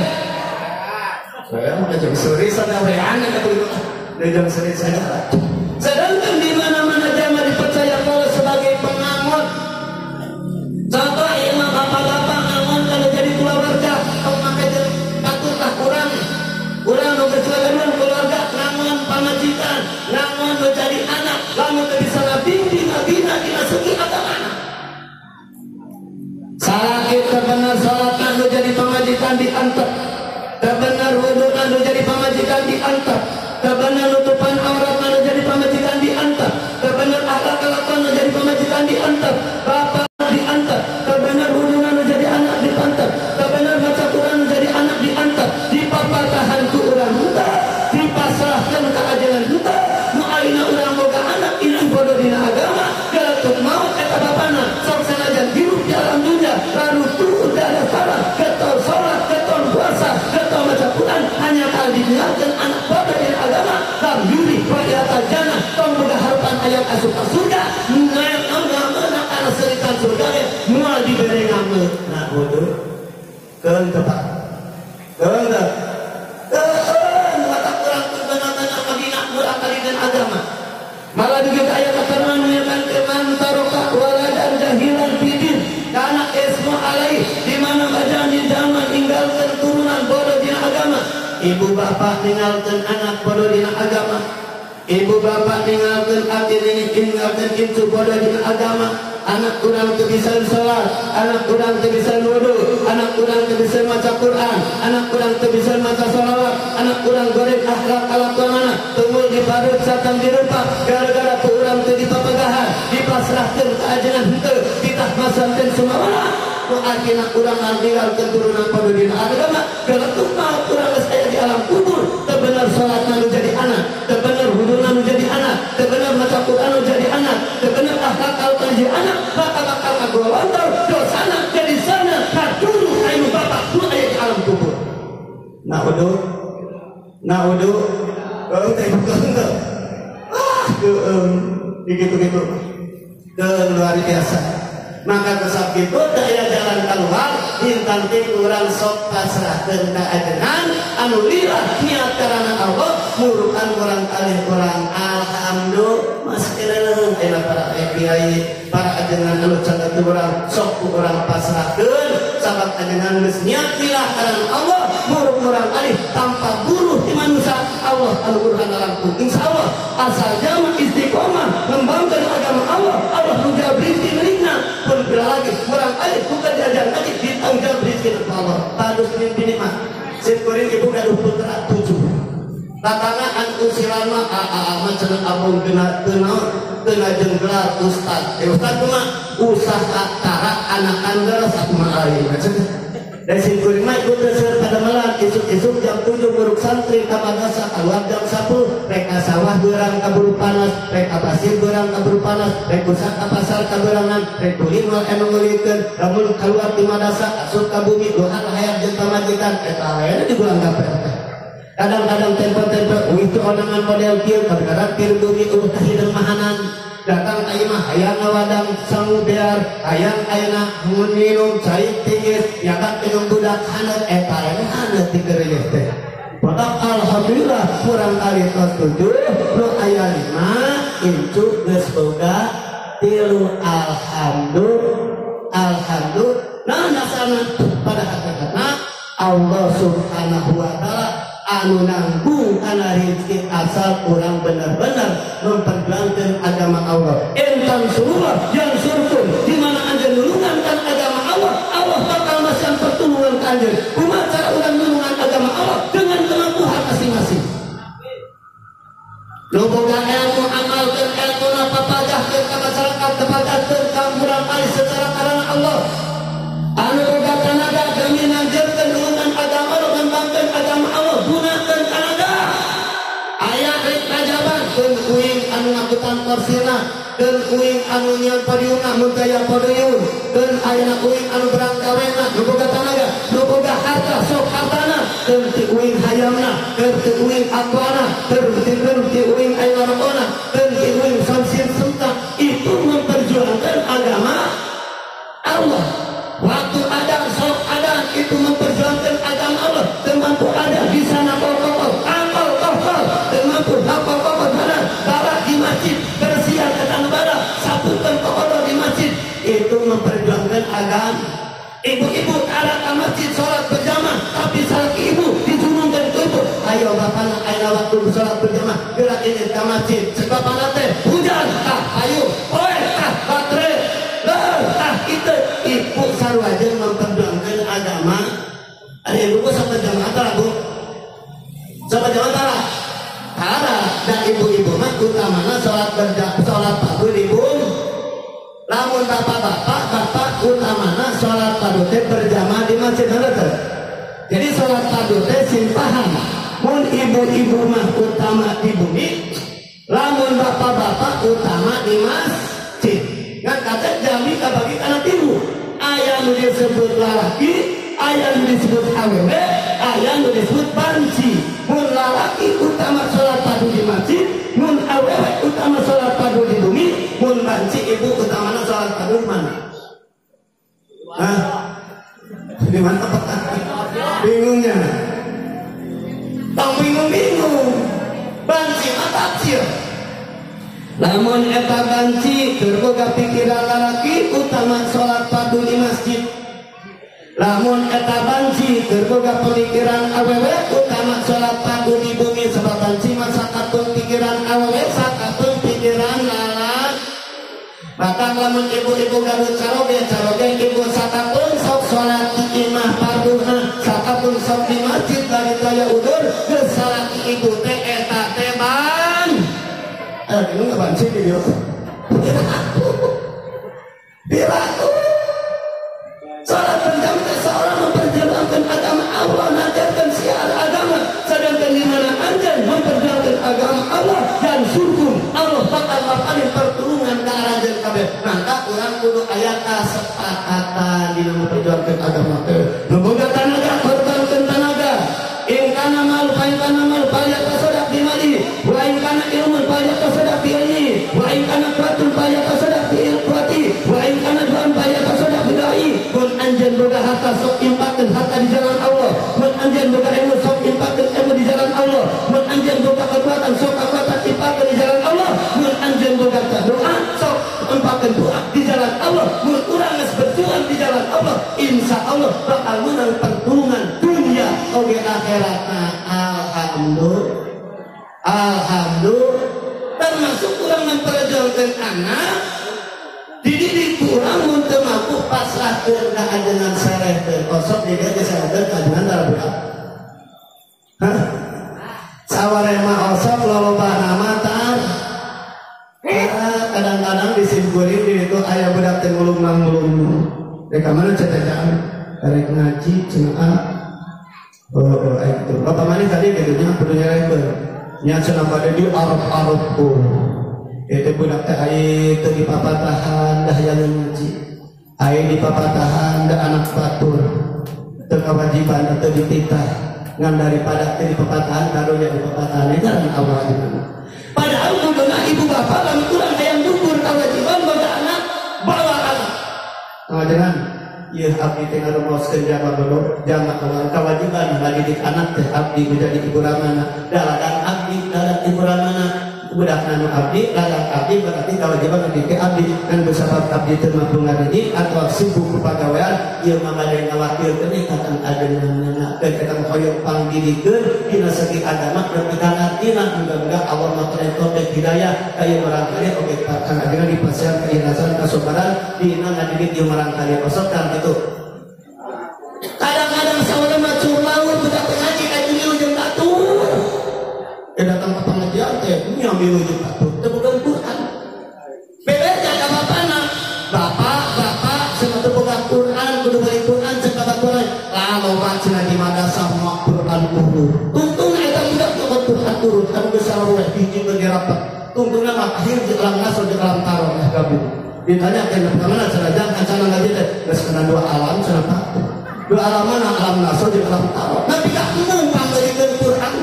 Saya mau jam sore sana wean atuh. Jam sore saya. Sedangkan di mana-mana jamaah dipercaya Allah sebagai pengangon. Contoh imam bapak-bapak ngangon kalau jadi keluarga, kalau make patutlah kurang. Kurang nu kecuali keluarga ngangon pamajikan, ngangon menjadi anak, lamun teu bisa ngabimbing ngabina dina segi agama. Salaki terbenar salat nu jadi pamajikan diantep, terbenar wudu nu jadi pamajikan diantep, terbenar nutupan aurat nu jadi pamajikan diantep, terbenar akhlak kelakuan nu jadi pamajikan diantep, bapak diantep, terbenar wudu nu jadi anak diantep, terbenar maca Quran nu jadi anak diantep, dipapatahan ku urang henteu, dipasrahkeun ka ajaran henteu, nu ayeuna urang boga anak ieu bodoh dina agama, galatuk maut eta bapana, sok sanajan hirup di alam dunia, lalu turun dari salah, getol salat, getol teu Pak? Keun teu? Keun mata kurang benar-benar madinah kurang kali dan agama. Malah juga aya keterangan man taroka waladan jahilan fidin kana ismu alaih di mana bacaan di zaman tinggalkan turunan bodoh dina agama. Ibu bapak tinggalkan anak bodoh dina agama. Ibu bapak tinggalkan abdi ini tinggalkan incu bodoh dina agama. Anak kurang teu bisa salat, anak kurang teu bisa wudu, anak kurang teu bisa maca Quran, anak kurang teu bisa maca sholawat, anak kurang goreng akhlak ala mana, tunggul diparut satang dirempak, gara-gara ku urang teu dipapegahan, dipasrahkeun ka ajengan henteu, titah masanten sumawana, nu akhirna urang ninggalkeun turunan bodoh dina agama, geletuk maut urang geus aya di alam kubur, teu bener salatna nu jadi anak, teu bener wuduna nu jadi anak, teu bener maca Quran nu jadi anak, teu bener akhlak al jadi anak, maka bakal ngagolontor dosana jadi sana kadulu ayu bapak nu aya di alam kubur. Nah uduh, nah uduh, oh teh bukan teh, ah gitu-gitu, luar biasa. Maka kesab gitu daya jalan keluar, intan teh urang sok pasrahkeun ka ajengan anu lillah niat karena Allah, murukan kurang kalih kurang alhamdulillah masih keleleun ayeuna para kiai, para ajengan anu caket urang sok ku urang pasrahkeun sabab ajengan geus niat lillah karena Allah, muruk kurang kalih tanpa buruh ti manusia Allah anu burhan langkung insyaallah asal jamaah istiqomah ngembangkeun agama Allah, Allah nu jawab rezeki milikna pun bila lagi kurang alih bukan diajar lagi ditanggung jawab rezeki Allah. Padus mimpi nikmat simkuring ibu gaduh putra 7 tatana an usiran mah aa mah cenah abong kena teu naon teu ngajeng gelar ustad ustad mah usaha tara anakan geus kumaha aing cenah. Dan simkuring mah ikut seueur padamelan isuk-isuk jam 7 muruk santri ka madrasah keluar jam 10 rek ka sawah beurang kaburu panas rek ka pasir beurang kaburu panas rek usak ka pasar kaberangan rek ulin moal anu meulikeun lamun keluar ti madrasah asup ka bumi doa hayang jeung pamajikan eta aya di bulan gaper. Kadang-kadang tempo-tempo itu onangan model kieu kadang-kadang pir bumi eueuh kahideng mahanan datang ka imah hayang ngawadang sangu bear hayang ayeuna mun minum cai tingis nyadak minum budak haneut eta haneut ti geureuh teh. Bapak alhamdulillah kurang kali tos 7 nu aya 5 incu geus boga 3 alhamdulillah alhamdulillah. Nah dasarna pada hakikatna Allah Subhanahu wa taala anu nanggung kana rezeki asal kurang benar-benar memperjuangkan agama Allah. Entan surah yang surkum di mana anjeun nulungan kan agama Allah, Allah bakal masihan pertolongan ka anjeun. Kumaha cara urang nulungan agama Allah dengan kemampuan masing-masing. Nu boga ilmu amalkeun ilmuna papajahkeun ka masyarakat, papajahkeun ka urang alih secara karana Allah. Anu boga tanaga demi nanjeurkeun nulungan agama Allah, ngembangkeun agama Allah, gunakeun tanaga. Aya rek kajaban keun kuing anu ngakutan korsina, keun kuing anu nyian padiumna mun taya padium, keun ayana kuing anu berang gawena, nu boga tanaga, nu boga harta sok hartana, keun ti kuing hayamna, keun ti kuing atuana, keun ti kuing aya rokona, keun ti kuing samsin semta, itu memperjuangkan agama Allah. Waktu ada sok ada itu memperjuangkan agama Allah. Temampu ada di sana kokol angkol kokol, temampu hafal kokol mana barak di masjid bersiar ke tanah barak sapukan kokol di masjid itu memperjuangkan agama. Ibu-ibu ada ke masjid sholat berjamaah tapi salah ibu dijunungkan ke ibu. Ayo bapak ayo waktu sholat berjamaah gerak ini ke masjid sebab teh hujan tah ayo poe tah baterai tah itu ibu sarua jeung memperjuangkan agama. Ada ibu sama jamaah tara bu? Sama jamaah tara? Tara. Dan ibu-ibu mah utamana sholat sholat fardu di bumi. Lamun bapak-bapak bapak utamana sholat fardu teh berjamaah di masjid teh. Jadi sholat fardu teh simpahan. Mun ibu-ibu mah utama di bumi, lamun bapak-bapak utama di masjid. Ngan kata jami kabagi kana tilu. Aya nu disebut lalaki, aya nu disebut awewe, aya nu disebut banci. Mun lalaki utama sholat fardu di masjid, mun awewe utama sholat fardu di bumi, mun banci ibu utamana sholat fardu di mana? Hah? Di mana? Bingungnya. Tong bingung-bingung. Banci mah tafsir. Lamun eta banci keur boga pikiran lalaki utama salat fardu di masjid. Lamun eta banci keur boga pemikiran awewe utama salat fardu di bumi sebab banci mah sakatun pikiran awewe sakatun pikiran lalaki. Maka lamun ibu-ibu gaduh caroge caroge ibu sakatun sok salat di imah farduna sakatun sok di masjid bari daya udur geus salat ibu teh eta teh ban. Ini nggak banci di dia. Piraku. Salat berjamaah teh seorang memperjuangkan agama Allah, ngajarkan syiar agama. Sedangkan di mana anjeun memperjuangkan agama Allah dan surkum Allah bakal mapanin pertulungan ka aranjeun kabeh. Maka urang kudu aya kasepakatan dina memperjuangkan agama teh. Nu boga tanaga korbankeun tanaga. In kana mal fa in kana mal falyatasaddaq bi mali wa in kana ilmun falyatasaddaq bi ilmi wa in kana quwwatun falyatasaddaq bi quwwati wa in kana du'an falyatasaddaq bi du'ai. Mun anjeun boga harta sok infakkeun harta di jalan Allah, mun anjeun boga ilmu sok infakkeun ilmu di jalan Allah, mun anjeun boga kekuatan sok kekuatan infakkeun di jalan Allah, mun anjeun boga doa sok infakkeun doa di jalan Allah. Mun urang geus berjuang di jalan Allah, insya Allah bakal menang pertulungan dunia oge akhirat. Alhamdulillah. Alhamdulillah. Termasuk urang memperjuangkan anak dididik kurang mun teu mampu pasrahkeun ka ajengan serehkeun kosok di dieu diserehkeun ka ajengan budak. Hah? Saware mah osok lolobana mah tar. Kadang-kadang disimpurin di itu aya budak teh ngulung-ngulung. Rek ka mana cetecan? Rek ngaji cenah. Oh, itu. Bapak mana tadi gitu nya kudu nyerehkeun. Nya cenah bade di arep-arep oh. Itu budak teh ai teu dipapatahan dah hayang ngaji. Ai dipapatahan dah anak batur. Teu kewajiban teu dititah. Ngan daripada teu dipapatahan karunya dipapatahan eta kan Allah di mana. Padahal kuduna ibu bapak lamun urang hayang dukur kewajiban boga anak bawa anak. Ngajengan ieu abdi teh ngarumoskeun jama bodoh jama kewajiban ngadidik anak teh abdi menjadi ibu ramana. Daladang abdi dalam ibu ramana budak nanu abdi ladang abdi berarti kewajiban ngadidik abdi kan bersabab abdi teu mampu ngadidik atau sibuk ku pagawean ieu mah bade ngawakilkeun ka kang ajenganna dan eta hoyong pangdidikeun dina segi agama nepi ka ngartina mudah-mudahan Allah mah teh hidayah ka ieu marangkali oge kang ajengan dipasihan keikhlasan kasabaran dina ngadidik ieu marangkali osok kan kitu. Kadang-kadang saurang mah curlaur budak teh ngaji ka milu jeung batur. Datang ke pengajian teh nya milu jeung batur teu boga Quran. Bebeja ka bapana, bapak cenah teu boga Quran kudu beli Quran cek ka baturan. Lah loba cenah di madrasah moal Quran urut. Tungtungna eta budak teu Quran urut anu geus sarua hiji ge rapat. Tungtungna mah akhir jeung alam nasr jeung alam taroh gabung. Ditanya teh ka mana cenah jang kancana ngaji teh geus kena dua alam cenah Pak. Dua alam mana alam nasr jeung alam taroh. Tapi ka embung pangmeulikeun Quran.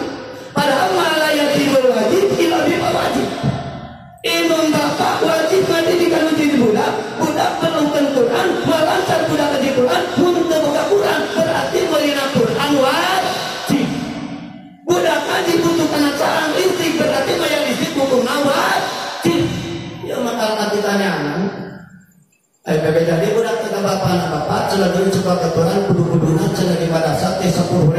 Padahal malah yatimul wajib ila bil wajib. Imam bapak wajib mandidikan jadi budak, budak perlukan Quran, malancar budak ngaji Quran, mun teu boga Quran berarti meulina Quran wajib. Budak ngaji butuh kana carang listrik berarti bayar listrik hukumna wajib. Ya maka ditanyaan. Bebe jadi budak teu bapana bapak cenah deui cekal keturunan kudu-kuduna cenah di madrasah teh 10.000.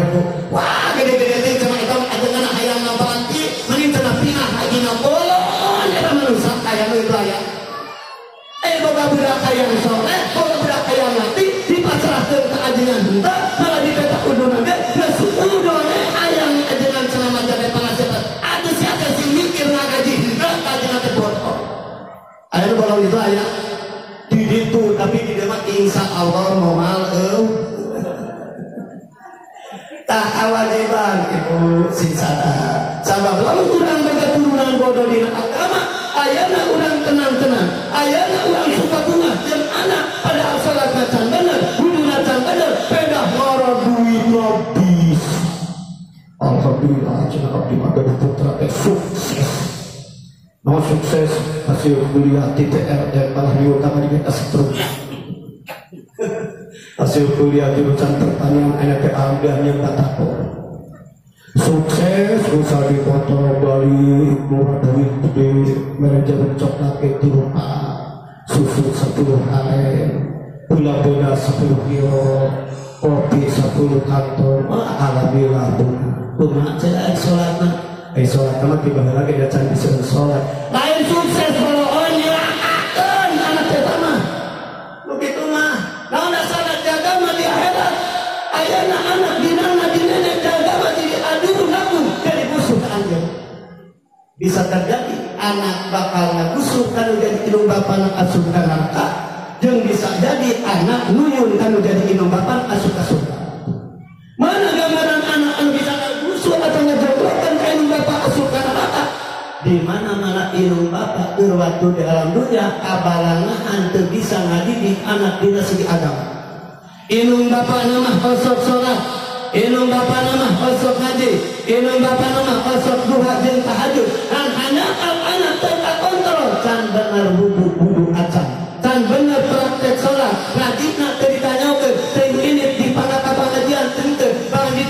Wah gede-gede teh cenah eta ajengan hayang ngabanti mending cenah pinah hajina bolon eta manusia aya nu itu aya. Boga budak hayang soleh, boga budak hayang mati dipasrahkeun ka ajengan henteu malah dipetak kuduna ge geus udone hayang ajengan cenah mah jadi pangasepan. Atuh sia teh sing mikir ngagaji henteu ka ajengan teh bodoh. Aya nu bolong itu aya. Di ditu tapi di dia mah insya Allah moal eueuh. Tah kewajiban ibu sing sadar. Sabab lamun urang berketurunan bodoh dina agama, ayana urang tenang-tenang, ayana urang suka bunga jeung anak padahal salatna can bener, wuduna can bener, pedah ngoro duit habis. Alhamdulillah cenah abdi mah gaduh putra teh sukses. No sukses hasil kuliah di TRM malah diutama di atas terus. Hasil kuliah jurusan pertanian NP alhamdulillah yang batako. Sukses usaha di kota Bali, murah duit gede, manajer coklat itu rupa, susu 10 kaleng, gula boda 10 kilo, kopi 10 kantong. Wah, alhamdulillah bu. Kumaha cenah sholatna? Sholat mah tiba lagi da can bisa sholat. Lain sukses boloon nyelakakeun anak eta mah. Nu kitu mah, naon dasarna jaga mah di akhirat. Ayana anak dinana dinene jaga mah jadi aduh lagu jadi musuh ka anjeun. Bisa terjadi anak bakal ngagusuh kanu jadi indung bapana asup ka neraka, jeung bisa jadi anak nuyun kanu jadi indung bapana asup ka surga. Mana gambaran anak anu bisa ngagusuh atau ngejoblokan ka indung bapa asup ka neraka? Di mana-mana indung bapa keur waktu di alam dunia kabalangahan teu bisa ngadidik anak dina segi agama. Indung bapa mah osok salat, indung bapa mah osok ngaji, indung bapa mah osok duha jeung tahajud. Dan anak anak teu kakontrol can bener wudu-wudu acan, can bener praktek salat, ngajina teu ditanyakeun, teu ini di pengajian teu,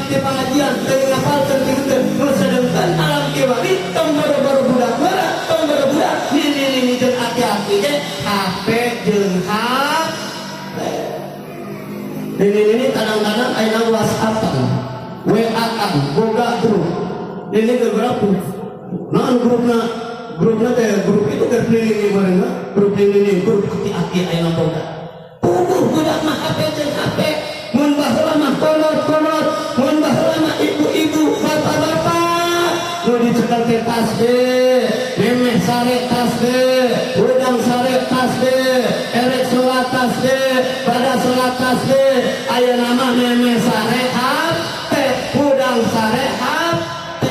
di pengajian teu ngapalkeun teu. Nu sedengkeun alam kiwari tong boro-boro budak meureun, tong boro budak nini-nini jeung aki-aki ge HP jeung HP. Nini-nini kadang-kadang ayeuna WhatsApp-an, WA-an, boga grup. Nini ke grup. Naon grupna? Grupna teh grup itu keur nini barengan, grup nini, grup aki-aki ayeuna boga. Puguh budak mah HP jeung HP. Mun baheula mah kolot-kolot, mun baheula mah ibu-ibu, bapak-bapak nu dicekel teh tasbih, memeh sare tasbih, hudang sare tasbih, erek salat tasbih, pada salat tasbih, ayeuna mah memeh sare HP, hudang sare HP.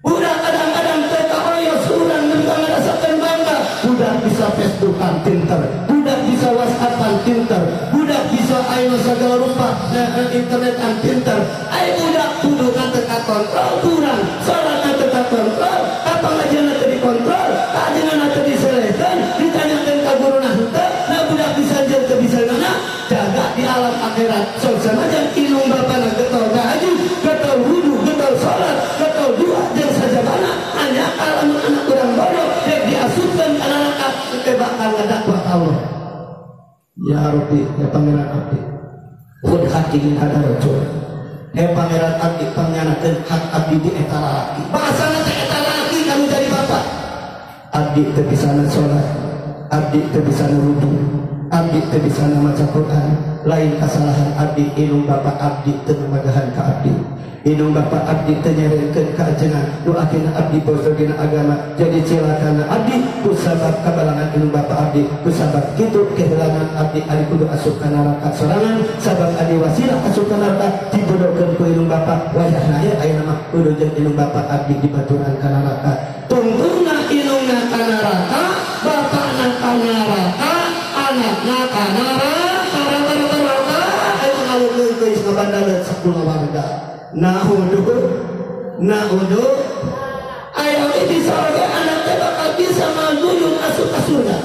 Budak kadang-kadang teh kaoyos urang nu ngarasakeun bangga, budak bisa Facebookan pinter, budak bisa WhatsAppan pinter, budak bisa ayeuna segala rupa internetan pinter. Aya budak kudu teu kakontrol kurang, salatna teu kakontrol, kapangajianna teu dikontrol, kajenganna teu diselehkeun, ditanyakeun ka guruna henteu, nah budak bisa jeung teu bisa nana, jaga di alam akhirat. Sok sanajan indung bapana getol tahajud, getol wudu, getol salat, getol doa jeung sajabana, hanya lamun anak urang bodoh rek diasupkeun ka neraka teu bakal ngadakwah ka Allah. Ya Rabbi, ya Pangeran Abdi, khud haqi min hadar rajul. He Pangeran Abdi, pangyanakeun hak abdi di eta lalaki. Bahasana teh eta lalaki kanu jadi bapak. Abdi teu bisa salat, abdi teu bisa wudu, abdi teu bisa maca Quran. Lain kasalahan abdi, indung bapak abdi teu ngamagahan ka abdi. Indung bapak abdi teu nyerenkeun ka ajengan, nu akhirna abdi bodoh dina agama jadi cilakana abdi kusabab kabalangan indung bapak abdi, kusabab kitu kehilangan abdi ari kudu asup ka neraka sorangan, sabab adi wasilah asup ka neraka dibodohkeun ku indung bapak. Wayahna ieu ayeuna mah kudu jeung indung bapak abdi dibaturan ka neraka. Tungtungna indungna ka neraka, bapakna ka neraka, anakna ka neraka, neraka ayo ngalungkeun geus ngabandaleun sakulawarga. Nahudu, nahudu, ayo di sorga anak teh bakal bisa maguyun asup ka surga.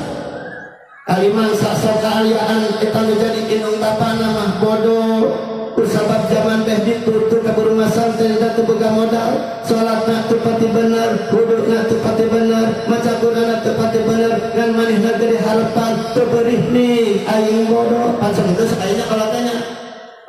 Kaliman sasok kaaliaan eta nu jadi indung bapana mah bodoh. Kusabab zaman teh ditutup kaburu masal teh teu boga modal, salatna teu pati bener, wuduna teu pati bener, maca Qur'anna teu pati bener, ngan manehna gede harapan teu beurih nih aing bodoh. Pan sakitu sakayana kalau tanya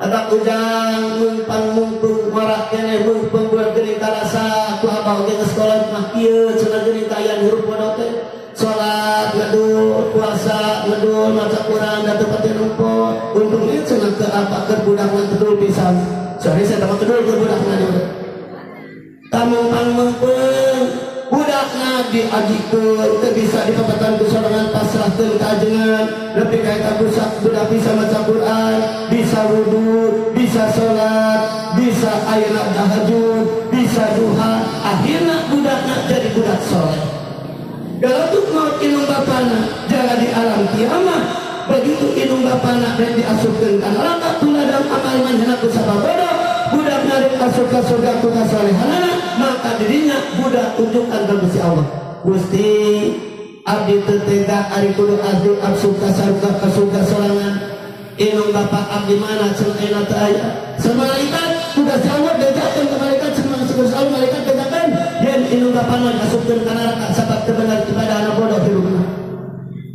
atak ujang mumpang mumpung marak kene mumpung bulan geuning karasa ku abah oge geus sekolah mah kieu cenah geuning kaayaan hirup bodoh teh. Salat ngedul, puasa ngedul, maca Quran da teu pati nempo. Untung ieu cenah teu apa keur budakna kedul pisan. Sorry saya mah kedul keur budakna dieu. Tamumpang mumpung budakna diajikeun teu bisa dipapatan ku sorangan pasrahkeun ka ajengan nepi ka eta budak bisa maca Quran, bisa wudu, bisa salat, bisa ayeuna tahajud, bisa duha, akhirna budakna jadi budak soleh. Galatuk maut indung bapana jaga di alam kiamat, begitu indung bapana rek diasupkeun ka neraka tuladang amal manehna ku sabab bodoh, budak rek asup ka surga ku kasolehanana, maka dirinya budak tunjukkan ka Gusti Allah. Gusti abdi teu tega ari kudu abdi asup ka surga sorangan. Indung bapak abdi mana cenah ayeuna teu aya. Samalaikat tugas Allah bejakeun ka malaikat cenah tugas Allah malaikat bejakeun yen indung bapana diasupkeun ka neraka sabab teu bener ibadah anu bodoh hirupna.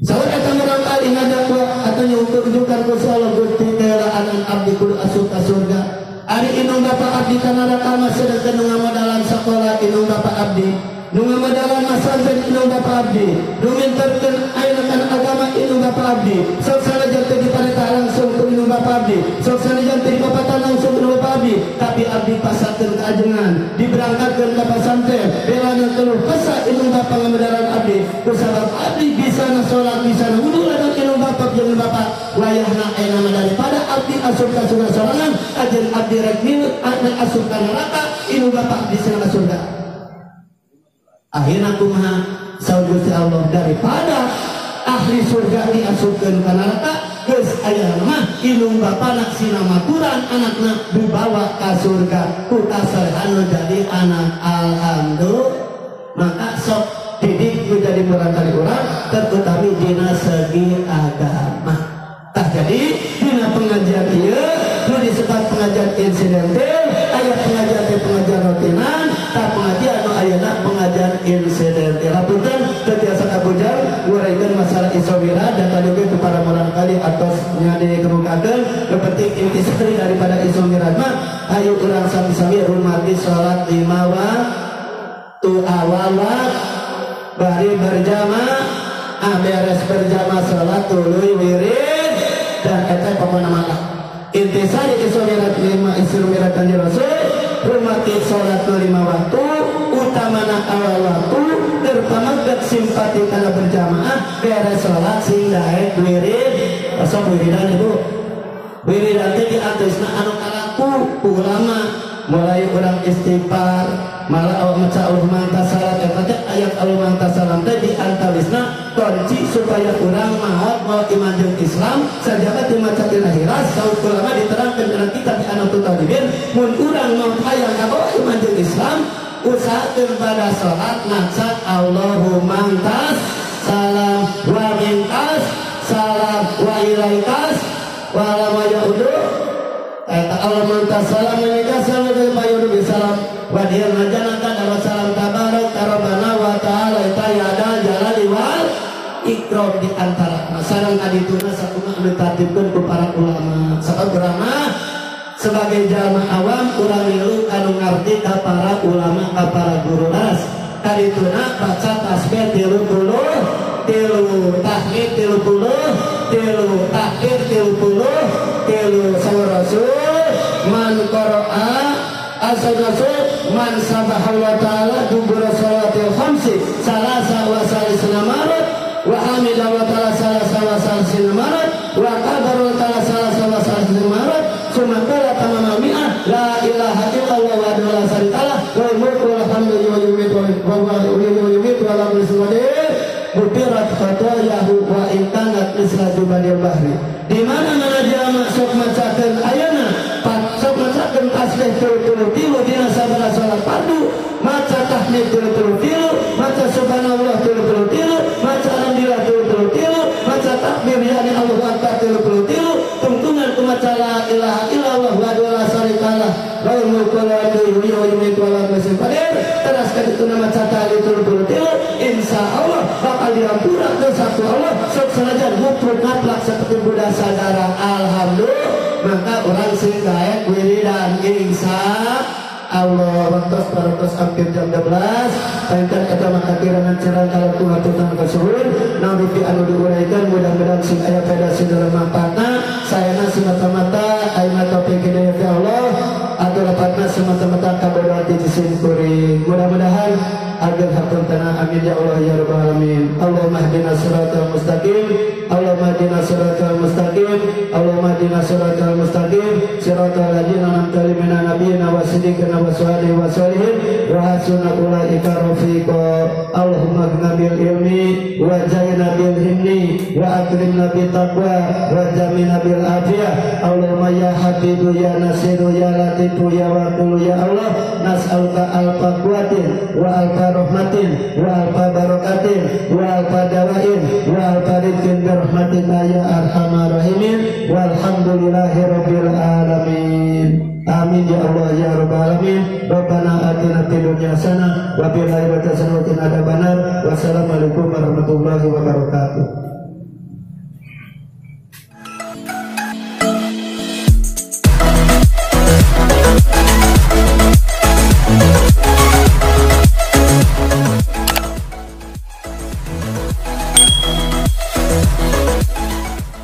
Saur eta murangkali ngadakwah atau nyungkeun ku Allah Gusti teulaan abdi kudu asup ka surga. Ari indung bapak abdi ka neraka mah sedengkeun nu ngamodalan sakola indung bapak abdi, nu ngamodalan masantren indung bapak abdi, nu minterkeun ayeuna kana agama indung bapak abdi. Sok sanajan teu diparentah langsung ku indung bapak abdi, sok sanajan teu dipapatan langsung ku indung bapak abdi, tapi abdi pasarkeun ka ajengan, diberangkatkeun ka pasantren, belana keluh kesah indung bapak ngamodalan abdi. Kusabab abdi bisa na salat, bisa na wudu lamun indung bapak jeung bapak wayahna ayeuna mah daripada abdi asup ka surga sorangan, ajen abdi rek milut asup ka neraka, indung bapak abdi cenah ka surga. Akhirna kumaha saur Gusti Allah daripada ahli surga diasupkeun ka neraka geus aya mah indung bapana sina maturan anakna dibawa ka surga ku kasolehan jadi anak. Alhamdulillah. Maka sok didik nu jadi murangkali urang terutami dina segi agama. Tah jadi dina pengajian ieu nu disebut pengajian insidental, aya pengajian teh pengajian rutinan, tah pengajian nu ayeuna pengajian insidental. Hapunten teu tiasa kabujang ngurangkeun masalah Isra Mi'raj dan tadi oge ku para murangkali atos nya dikemukakeun. Nu penting intisari daripada Isra Mi'raj mah hayu urang sami-sami rumati salat lima waktu awal bari berjamaah, beres berjamaah salat tuluy wirid dan eta pokona mah intisari Isra Mi'raj lima Isra Mi'raj kanjeng Rasul rumati salat lima waktu utamana awal waktu terpameget simpati kana berjamaah beres salat sing daek wirid. Sok wiridan ibu wiridan teh diantoisna anu kalaku ulama mulai urang istighfar malah awak maca Allahumma anta salam eta teh ayat Allahumma anta salam teh diantawisna kunci supaya urang maot mau iman jeung Islam sajaba teu maca dina hiras. Saur ulama diterangkeun dina kitab Anatut Talibin mun urang maot hayang kabawa iman jeung Islam usahakeun pada salat maca Allahumma antas salam wa minkas salam wa ilaikas wa la yaudu eta Allahumma antas salam wa minkas salam wa yaudu bisalam wa dihil majanatan wa salam tabarok rabbana wa ta'ala eta ya jalali wal ikram di antara sareng adituna sakumaha anu ditatibkeun ku para ulama. Sabab urang mah sebagai jalma awam urang milu anu ngarti ka para ulama ka para guru las. Kadituna baca tasbih 33, tahmid 33, takbir 33, saur Rasul man qara'a asal Rasul man sabaha wa ta'ala dubur salatil khamsi salasa wa salisina marat wa hamida wa ta'ala salasa wa salisina marat wa qadar wa ta'ala salasa wa salisina marat summa qala tamama mi'ah la ilaha illallah wa la syarika lah wal mulku wal hamdu wa yumiitu wa yumiitu wa la kulli syai'in qadir bufirat khatayahu wa in kanat misla jubalil bahri. Di mana-mana dia masuk macakeun ayana sok macakeun tasbih 33 dina sabaraha salat fardu, maca tahmid 33, maca subhanallah 33, maca alhamdulillah 33, maca takbir yani Allahu akbar 33, tungtungan ku maca la ilaha illallah wa la syarikalah lahul mulku wa lahul hamdu wa yumiitu wa la kulli syai'in qadir. Teras kadituna maca tahlil 33, insyaallah bakal diampura dosa ku Allah sok sanajan ngupruk ngaplak seperti budak sadara. Alhamdulillah. Maka orang sing daek wiridan insya Allah. Waktu parantos hampir jam 12 panten eta maka kirangan cerang kalau Tuhan tutang kasuhun narupi anu diuraikan mudah-mudahan sing aya faedah sing dalam manfaatna sayana semata-mata ayeuna taufik hidayah ti Allah atau dapatna semata-mata kabodohan ti sim kuring mudah-mudahan agar hapuntana amin ya Allah ya rabbal alamin. Allahumma ihdina siratal mustaqim, Allahumma ihdina siratal mustaqim, Allahumma ihdina siratal mustaqim, siratal ladzina an'amta alaihim minan nabiyyin wa siddiqina wa syuhada'i wa sholihin wa hasuna ulaika rafiqa. Allahumma aghnina bil ilmi wa zayyinna bil himmi wa akrimna bit taqwa wa jamilna bil afiyah. Allahumma ya hafidu ya nasiru ya latifu ya wakilu ya Allah, nas'aluka nas'aluka alfa quwwatin wa alfa rahmatin wa alfa barakatin wa alfa dawain wa alfa rizqin bi rahmatika ya arhamar rahimin. Walhamdulillahi rabbil alamin. Amin ya Allah ya rabbal alamin. Rabbana atina fid dunya hasanah wa fil akhirati hasanah wa qina adzabannar. Wassalamualaikum warahmatullahi wabarakatuh.